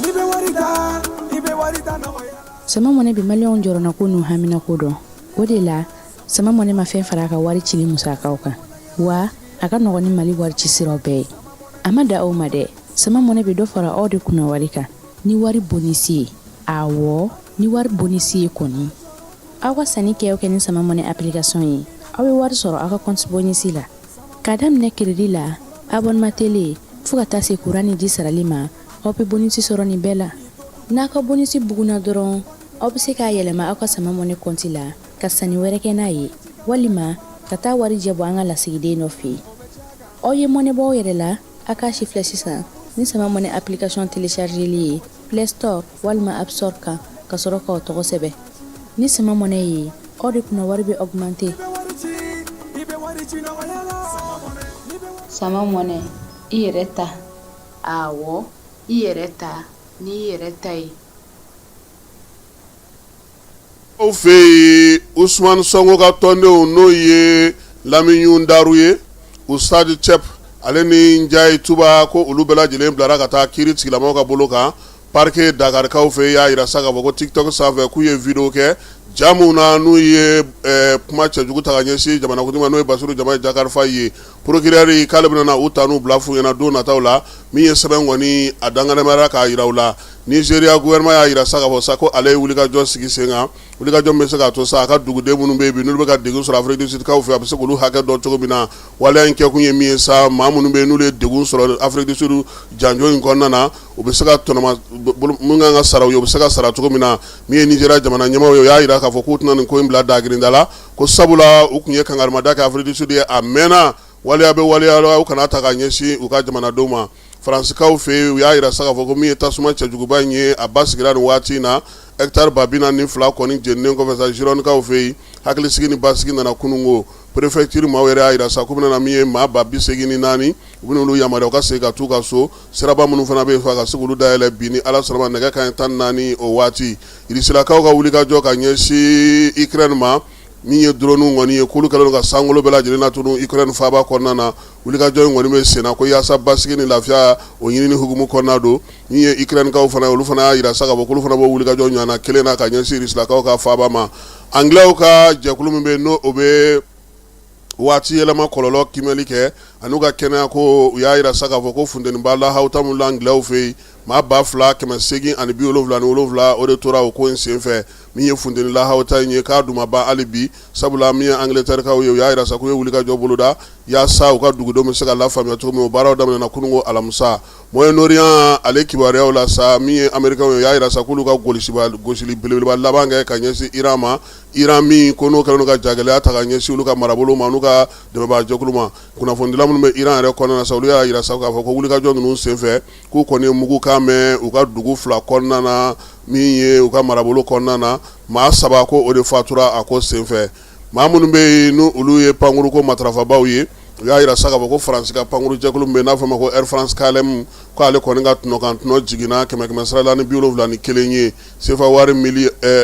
N'i bɛ wari ta, i bɛ wari ta nɔgɔya la. Sama Mɔnɛ bɛ maliyɛnw jɔrɔnako n'u haminako dɔn. O de la, Sama Mɔnɛ ma fɛn fara a ka wari cili musakaw kan. Wa a ka nɔgɔn ni Mali wari ci siraw bɛɛ ye. A ma dan o ma dɛ, Sama Mɔnɛ bɛ dɔ fara aw de kunna wari kan ni wari bonisi ye. Awɔ, ni wari bonisi ye kɔni. Aw ka sanni kɛ o kɛ ni Sama Mɔnɛ application ye, aw bɛ wari sɔrɔ aw ka compte bonisi la. K'a daminɛ crédit la, abonnement télé fo ka taa se courant ni ji sarali ma, aw bɛ bonisi sɔrɔ nin bɛɛ la. N'a ka bonisi bugunna dɔrɔn, aw bɛ se k'a yɛlɛma aw ka Sama Mɔnɛ compte la ka sanni wɛrɛ kɛ n'a ye, walima ka taa warijɛ bɔ an ka lasigiden dɔ fɛ yen. Aw ye mɔnɛ bɔ aw yɛrɛ la, a k'a sifilɛ sisan ni Sama Mɔnɛ application téléchargeli ye Play Store walima App Store kan ka sɔrɔ k'aw tɔgɔ sɛbɛn. Ni Sama Mɔnɛ ye, aw de kunna wari bɛ augmenter. Sama Mɔnɛ, i yɛrɛ ta. Awɔ, i yɛrɛ ta n'i yɛrɛ ta ye. Aw fɛ yen, Usumani Sɔnko ka tɔndenw, n'o ye Lamiyun Daru ye, Ustadi Cɛp ale ni Njayi Tuba, ko olu bɛɛ lajɛlen bilara ka taa kiiri tigilamɔgɔw ka bolo kan parquet Dakarikaw fɛ. Y'a jira sa k'a fɔ ko TikTok sanfɛ k'u ye vidéo kɛ ja min na n'u ye kuma cɛjugu ta ka ɲɛsin jamanakuntigi ma, n'o ye Basiru Jamayi Jakari Fayi ye. Procureur k'ale bɛna na u ta n'u bila f'u ɲɛna don nataw la. Min ye sɛbɛn kɔni a danganamara k'a jira u la. Nizeriya gouvernement y'a jira sa k'a fɔ sa ko ale ye wulikajɔ sigi sen kan, wulikajɔ min bɛ se k'a to sa a ka duguden minnu bɛ yen bi n'olu bɛ ka degun sɔrɔ Afrique du Sud kaw fɛ, a bɛ se k'olu hakɛ dɔn cogo min na. Waleya in kɛkun ye min ye sa, maa minnu bɛ yen n'olu ye degun sɔrɔ Afrique du Sud janjo in kɔnɔna na, u bɛ se ka tɔnɔma min kan ka sara u ye, u bɛ se ka sara cogo min na. Min ye Nizeriya jamana ɲɛmaaw ye, u y'a jira k'a fɔ k'u tɛna nin ko in bila dagirinda la, ko sabula u tun ye kangarimada kɛ Afrique du Sud ye a mɛnna, waleya bɛ waleya la, u kana ta ka ɲɛsin u ka jamanadenw ma. Faransikaw fɛ yen, u y'a jira sa k'a fɔ ko min ye tasuma cɛjuguba in ye, a basigira nin waati in na hectare 42 000 kɔni jeninen kɔfɛ sa Girondekaw fɛ yen, hakilisigi ni basigi nana kununko. Préfecture maaw yɛrɛ y'a jira sa k'u bɛna na min ye maa 84 000, u bɛna olu yamaruya u ka segin ka t'u ka so. Siraba minnu fana bɛ yen ka se k'olu dayɛlɛ bi ni Ala sɔnna ma nɛgɛ kanɲɛ 14 o waati. Irisilakaw ka wulikajɔ ka ɲɛsin Ukraine ma, min ye drone kɔni ye, k'olu kɛlen don ka sankolo bɛɛ lajɛlen latunu Ukraine faaba kɔnɔna na. Wulikajɔ in kɔni bɛ senna ko yaasa basigi ni lafiya o ɲinini hukumu kɔnɔna don. Min ye Ukrainekaw fana ye, olu fana y'a jira sa k'a fɔ k'olu fana b'o wulikajɔ ɲɔgɔnna kelen na ka ɲɛsin Irisilakaw ka faaba ma. Anglais ka jɛkulu min bɛ yen, n'o o bɛ waati yɛlɛma kɔlɔlɔ kiimɛli kɛ an'u ka kɛnɛya ko, u y'a jira sa k'a fɔ ko funteniba lahawuta min la Anglais fɛ yen, maa 2877 o de tora o ko in senfɛ. Min ye funteni lahawuta in ye, k'a dun ma ban hali bi, sabula min ye Angleterrekaw ye, u y'a jira sa k'u ye wulikajɔ boloda yaasa u ka dugudenw bɛ se ka lafaamuya cogo min. O baaraw daminɛna kununko alamisa. Moyen-Orient ale kibaruyaw la sa, min ye Américains ye, u y'a jira sa k'olu ka gosili belebeleba laban kɛ ka ɲɛsin Iran ma. Iran min ko n'o kɛlen don ka jagɛlɛya ta ka ɲɛsin olu ka marabolo ma n'u ka dɛmɛbaajɛkulu ma. Kunnafonidila minnu bɛ Iran yɛrɛ kɔnɔna na sa, olu y'a jira sa k'a fɔ ko wulikajɔ ninnu senfɛ, k'u kɔni ye mugukan mɛn u ka dugu fila kɔnɔna na, min ye u ka marabolo kɔnɔna na, maa saba ko o de fatura a ko senfɛ. Maa minnu bɛ yen ni olu ye pankuruko matarafabaaw ye, u y'a jira sa k'a fɔ ko Faransi ka pankuru jɛkulu min bɛ yen n'a fɔ ma ko Air France KLM, ko ale kɔni ka tɔnɔkan tɔnɔ jiginna kɛmɛ kɛmɛ sara la ni 71 ye, sefa wari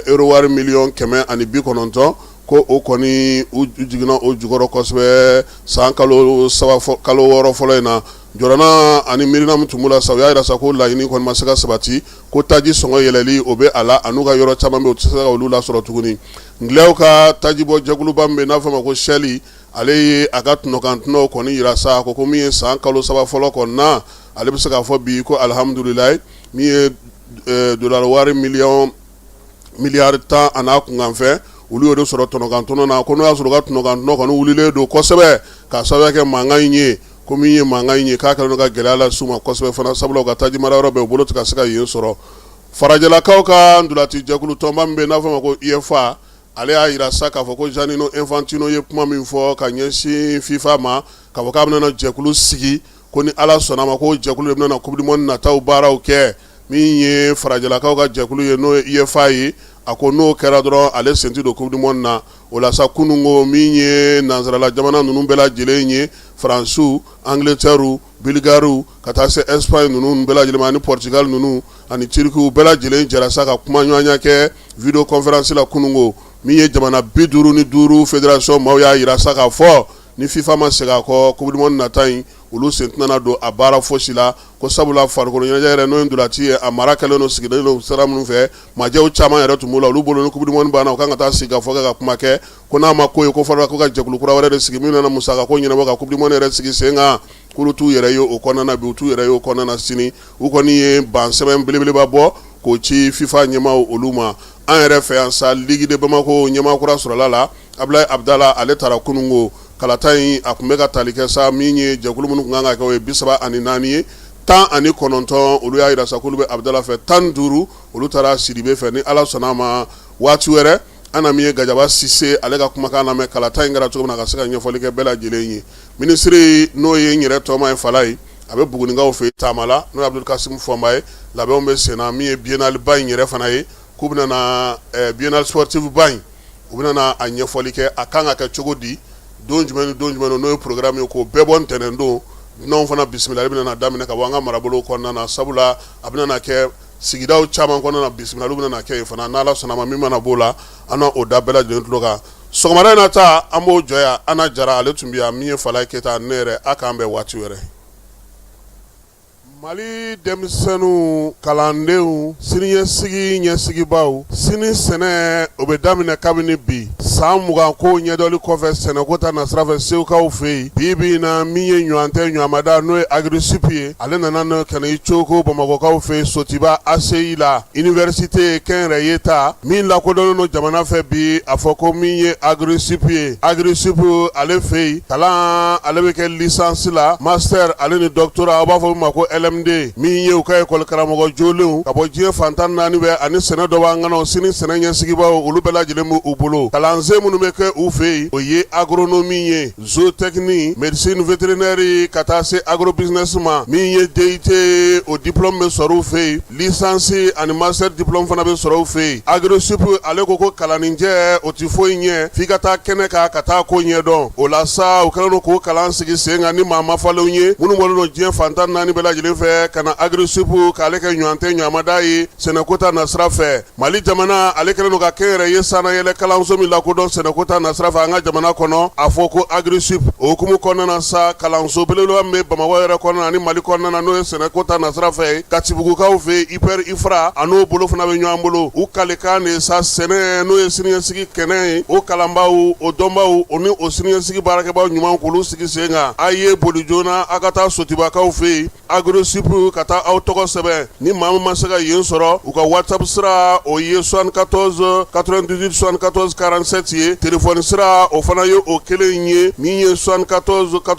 euro wari miliyɔn 190, ko o kɔni u jiginna o jukɔrɔ kosɛbɛ san kalo saba kalo wɔɔrɔ fɔlɔ in na. Jɔrɔna ani miirina min tun b'u la sa, u y'a jira sa ko laɲini kɔni ma se ka sabati, ko taji sɔngɔ yɛlɛli o bɛ a la, an'u ka yɔrɔ caman bɛ u tɛ se ka olu lasɔrɔ tuguni. Anglais ka tajibɔ jɛkuluba min bɛ n'a fɔ ma ko Shell, ale ye a ka tɔnɔkan tɔnɔw kɔni jira sa, a ko min ye san kalo saba fɔlɔ kɔni na, ale bɛ se k'a fɔ bi ko alihamudulilayi, min ye dollar wari miliyɔn miliyari tan a n'a kunkanfɛn, olu y'o de sɔrɔ tɔnɔkan tɔnɔ na. Ko n'o y'a sɔrɔ u ka tɔnɔkan tɔnɔ kɔni wulilen don kosɛbɛ k'a sababu kɛ mankan in ye, ko min ye mankan in ye k'a kɛlen don ka gɛlɛya las'u ma kosɛbɛ fana, sabula u ka taji mara yɔrɔ bɛɛ u bolo tɛ ka se ka yen sɔrɔ. Farajɛlakaw ka ntolaci jɛkulu tɔnba min bɛ n'a fɔ ma ko UEFA, ale y'a jira sa k'a fɔ ko Gianni Infantino ye kuma min fɔ ka ɲɛsin FIFA ma, k'a fɔ k'a bɛna jɛkulu sigi, ko ni Ala sɔnna a ma ko jɛkulu de bɛna coupe du monde nataw baaraw kɛ. Min ye farajɛlakaw ka jɛkulu ye, n'o ye UEFA ye, a ko n'o kɛra dɔrɔn ale sen tɛ don coupe du monde na. O la sa, kununko min ye nansarala jamana ninnu bɛɛ lajɛlen ye, Faransiw, Angleterre, Bulgarie, ka taa se Espagne ninnu bɛɛ lajɛlen ma, ani Portugal ninnu ani Turquie, bɛɛ lajɛlen jɛra sa ka kumaɲɔgɔnya kɛ vidéoconférence la kununko. Min ye jamana 55 fédération maaw y'a jira sa k'a fɔ ni FIFA ma segin a kɔ, coupe du monde nata in, olu sen tɛna don a baara fosi la, ko sabula farikolo ɲɛnajɛ yɛrɛ, n'o ye ntolaci ye, a mara kɛlen don, sigilen don sira minnu fɛ, majɛw caman yɛrɛ tun b'o la. Olu bolo, ni coupe du monde banna, u kan ka taa sigi ka fɔ kɛ ka kuma kɛ, ko n'a ma ko ye, ko fɔra ko ka jɛkulu kura wɛrɛ de sigi min nana musaka ko ɲɛnabɔ ka coupe du monde yɛrɛ sigi sen kan. K'olu t'u yɛrɛ ye o kɔnɔna bi, u t'u yɛrɛ ye o kɔnɔna sini. U kɔni ye ban sɛbɛn belebeleba bɔ k'o ci FIFA ɲɛmaaw olu ma. An yɛrɛ fɛ yan sa, Ligue de Bamako ɲɛmaa kura sɔrɔla la, Abulayi Abudala, ale taara kununko. Kalata in, a tun bɛ ka tali kɛ sa, min ye jɛkulu minnu tun kan ka kɛ, o ye 34 ye. 19, olu y'a jira sa k'olu bɛ Abudala fɛ, 15, olu taara Sidibe fɛ. Ni Ala sɔnna a ma, waati wɛrɛ, an na min ye Gajaba Sise, ale ka kumakan lamɛn, kalata in kɛra cogo min na, ka se ka ɲɛfɔli kɛ bɛɛ lajɛlen ye. Minisiri, n'o ye n yɛrɛ tɔma ye, Falaye, a bɛ Bugunikaw fɛ taama la, n'o ye Abudul Kasimu Fɔnba ye. Labɛnw bɛ senna. Min ye biennale ba in yɛrɛ fana ye, k'u bɛna na biennale sportive ba in, u bɛna a ɲɛfɔli kɛ, a kan ka kɛ cogo di, don jumɛn ni don jumɛn, n'o ye programme ye, k'o bɛɛ bɔ ntɛnɛn don. Dunanw fana bisimilali bɛna daminɛ ka bɔ an ka marabolo kɔnɔna na, sabula a bɛna kɛ sigidaw caman kɔnɔna na, bisimilaliw bɛna kɛ yen fana. N'Ala sɔnna ma, min mana b'o la, an na o da bɛɛ lajɛlen tulo kan. Sɔgɔmada in na ta, an b'o jɔ yan. Ana Jara, ale tun bɛ yan. Min ye Falaye Keyita, ne yɛrɛ, a k'an bɛn waati wɛrɛ. Mali denmisɛnninw, kalandenw, siniɲɛsigi ɲɛsigibaaw, sini sɛnɛ, o bɛ daminɛ kabini bi. San 20 ko ɲɛdɔli kɔfɛ sɛnɛko ta nasira fɛ Segukaw fɛ yen, bi bi in na, min ye ɲɔgɔn tɛ ɲɔgɔnmada, n'o ye Agri-Sup ye, ale nana n'o ka na i coko Bamakɔkaw fɛ yen, Sotiba ACI la, université kɛnyɛrɛye ta min lakodɔnnen don jamana fɛ bi. A fɔ ko min ye Agri-Sup ye, Agri-Sup ale fɛ yen, kalan ale bɛ kɛ licence la, master ale ni doctorat, aw b'a fɔ min ma ko LMD. Min ye u ka école karamɔgɔ jolenw ka bɔ diɲɛ fan 14 bɛɛ, ani sɛnɛ dɔ b'an ŋanaw, sini sɛnɛ ɲɛsigibaaw, olu bɛɛ lajɛlen b'u bolo. Kalansen minnu bɛ kɛ u fɛ yen, o ye agronomie ye, zootechnie, médecine vétérinaire, ka taa se agrobusiness ma. Min ye DUT, o diplôme bɛ sɔrɔ u fɛ yen, licence ani master diplôme fana bɛ sɔrɔ u fɛ yen. Agri-Sup ale ko ko kalanninjɛ, o tɛ foyi ɲɛ f'i ka taa kɛnɛ kan ka taa ko ɲɛdɔn. O la sa, u kɛlen don k'o kalan sigi sen kan ni maa mafalenw ye minnu bɔlen don diɲɛ fan 14 bɛɛ lajɛlen fɛ ka na Agri-Sup k'ale kɛ ɲɔgɔn tɛ ɲɔgɔnmada ye sɛnɛko ta nasira fɛ. Mali jamana ale kɛlen don ka kɛnyɛrɛye sannayɛlɛ kalanso min lakodɔn sɛnɛko ta nasira fɛ an ka jamana kɔnɔ, a fɔ ko Agri-Sup. O hukumu kɔnɔna na sa, kalanso belebeleba min bɛ Bamakɔ yɛrɛ kɔnɔna ani Mali kɔnɔna na, n'o ye sɛnɛko ta nasira fɛ, Katibugukaw fɛ, IPR IFRA, a n'o bolo fana bɛ ɲɔgɔn bolo. U kalikan de sa, sɛnɛ, n'o ye siniɲɛsigi kɛnɛ ye, o kalanbaaw, o dɔnbaaw, o ni o siniɲɛsigi baarakɛbaaw ɲuman, k'olu sigi sen kan. A ye boli joona, a ka taa Sotibakaw fɛ yen, Agri-Sup, ka taa aw tɔgɔ sɛbɛn. Ni maa min ma se ka yen sɔrɔ, u ka WhatsApp sira, o ye 74 98 74 47 ye. Téléphone sira, o fana ye o kelen ye, min ye 74.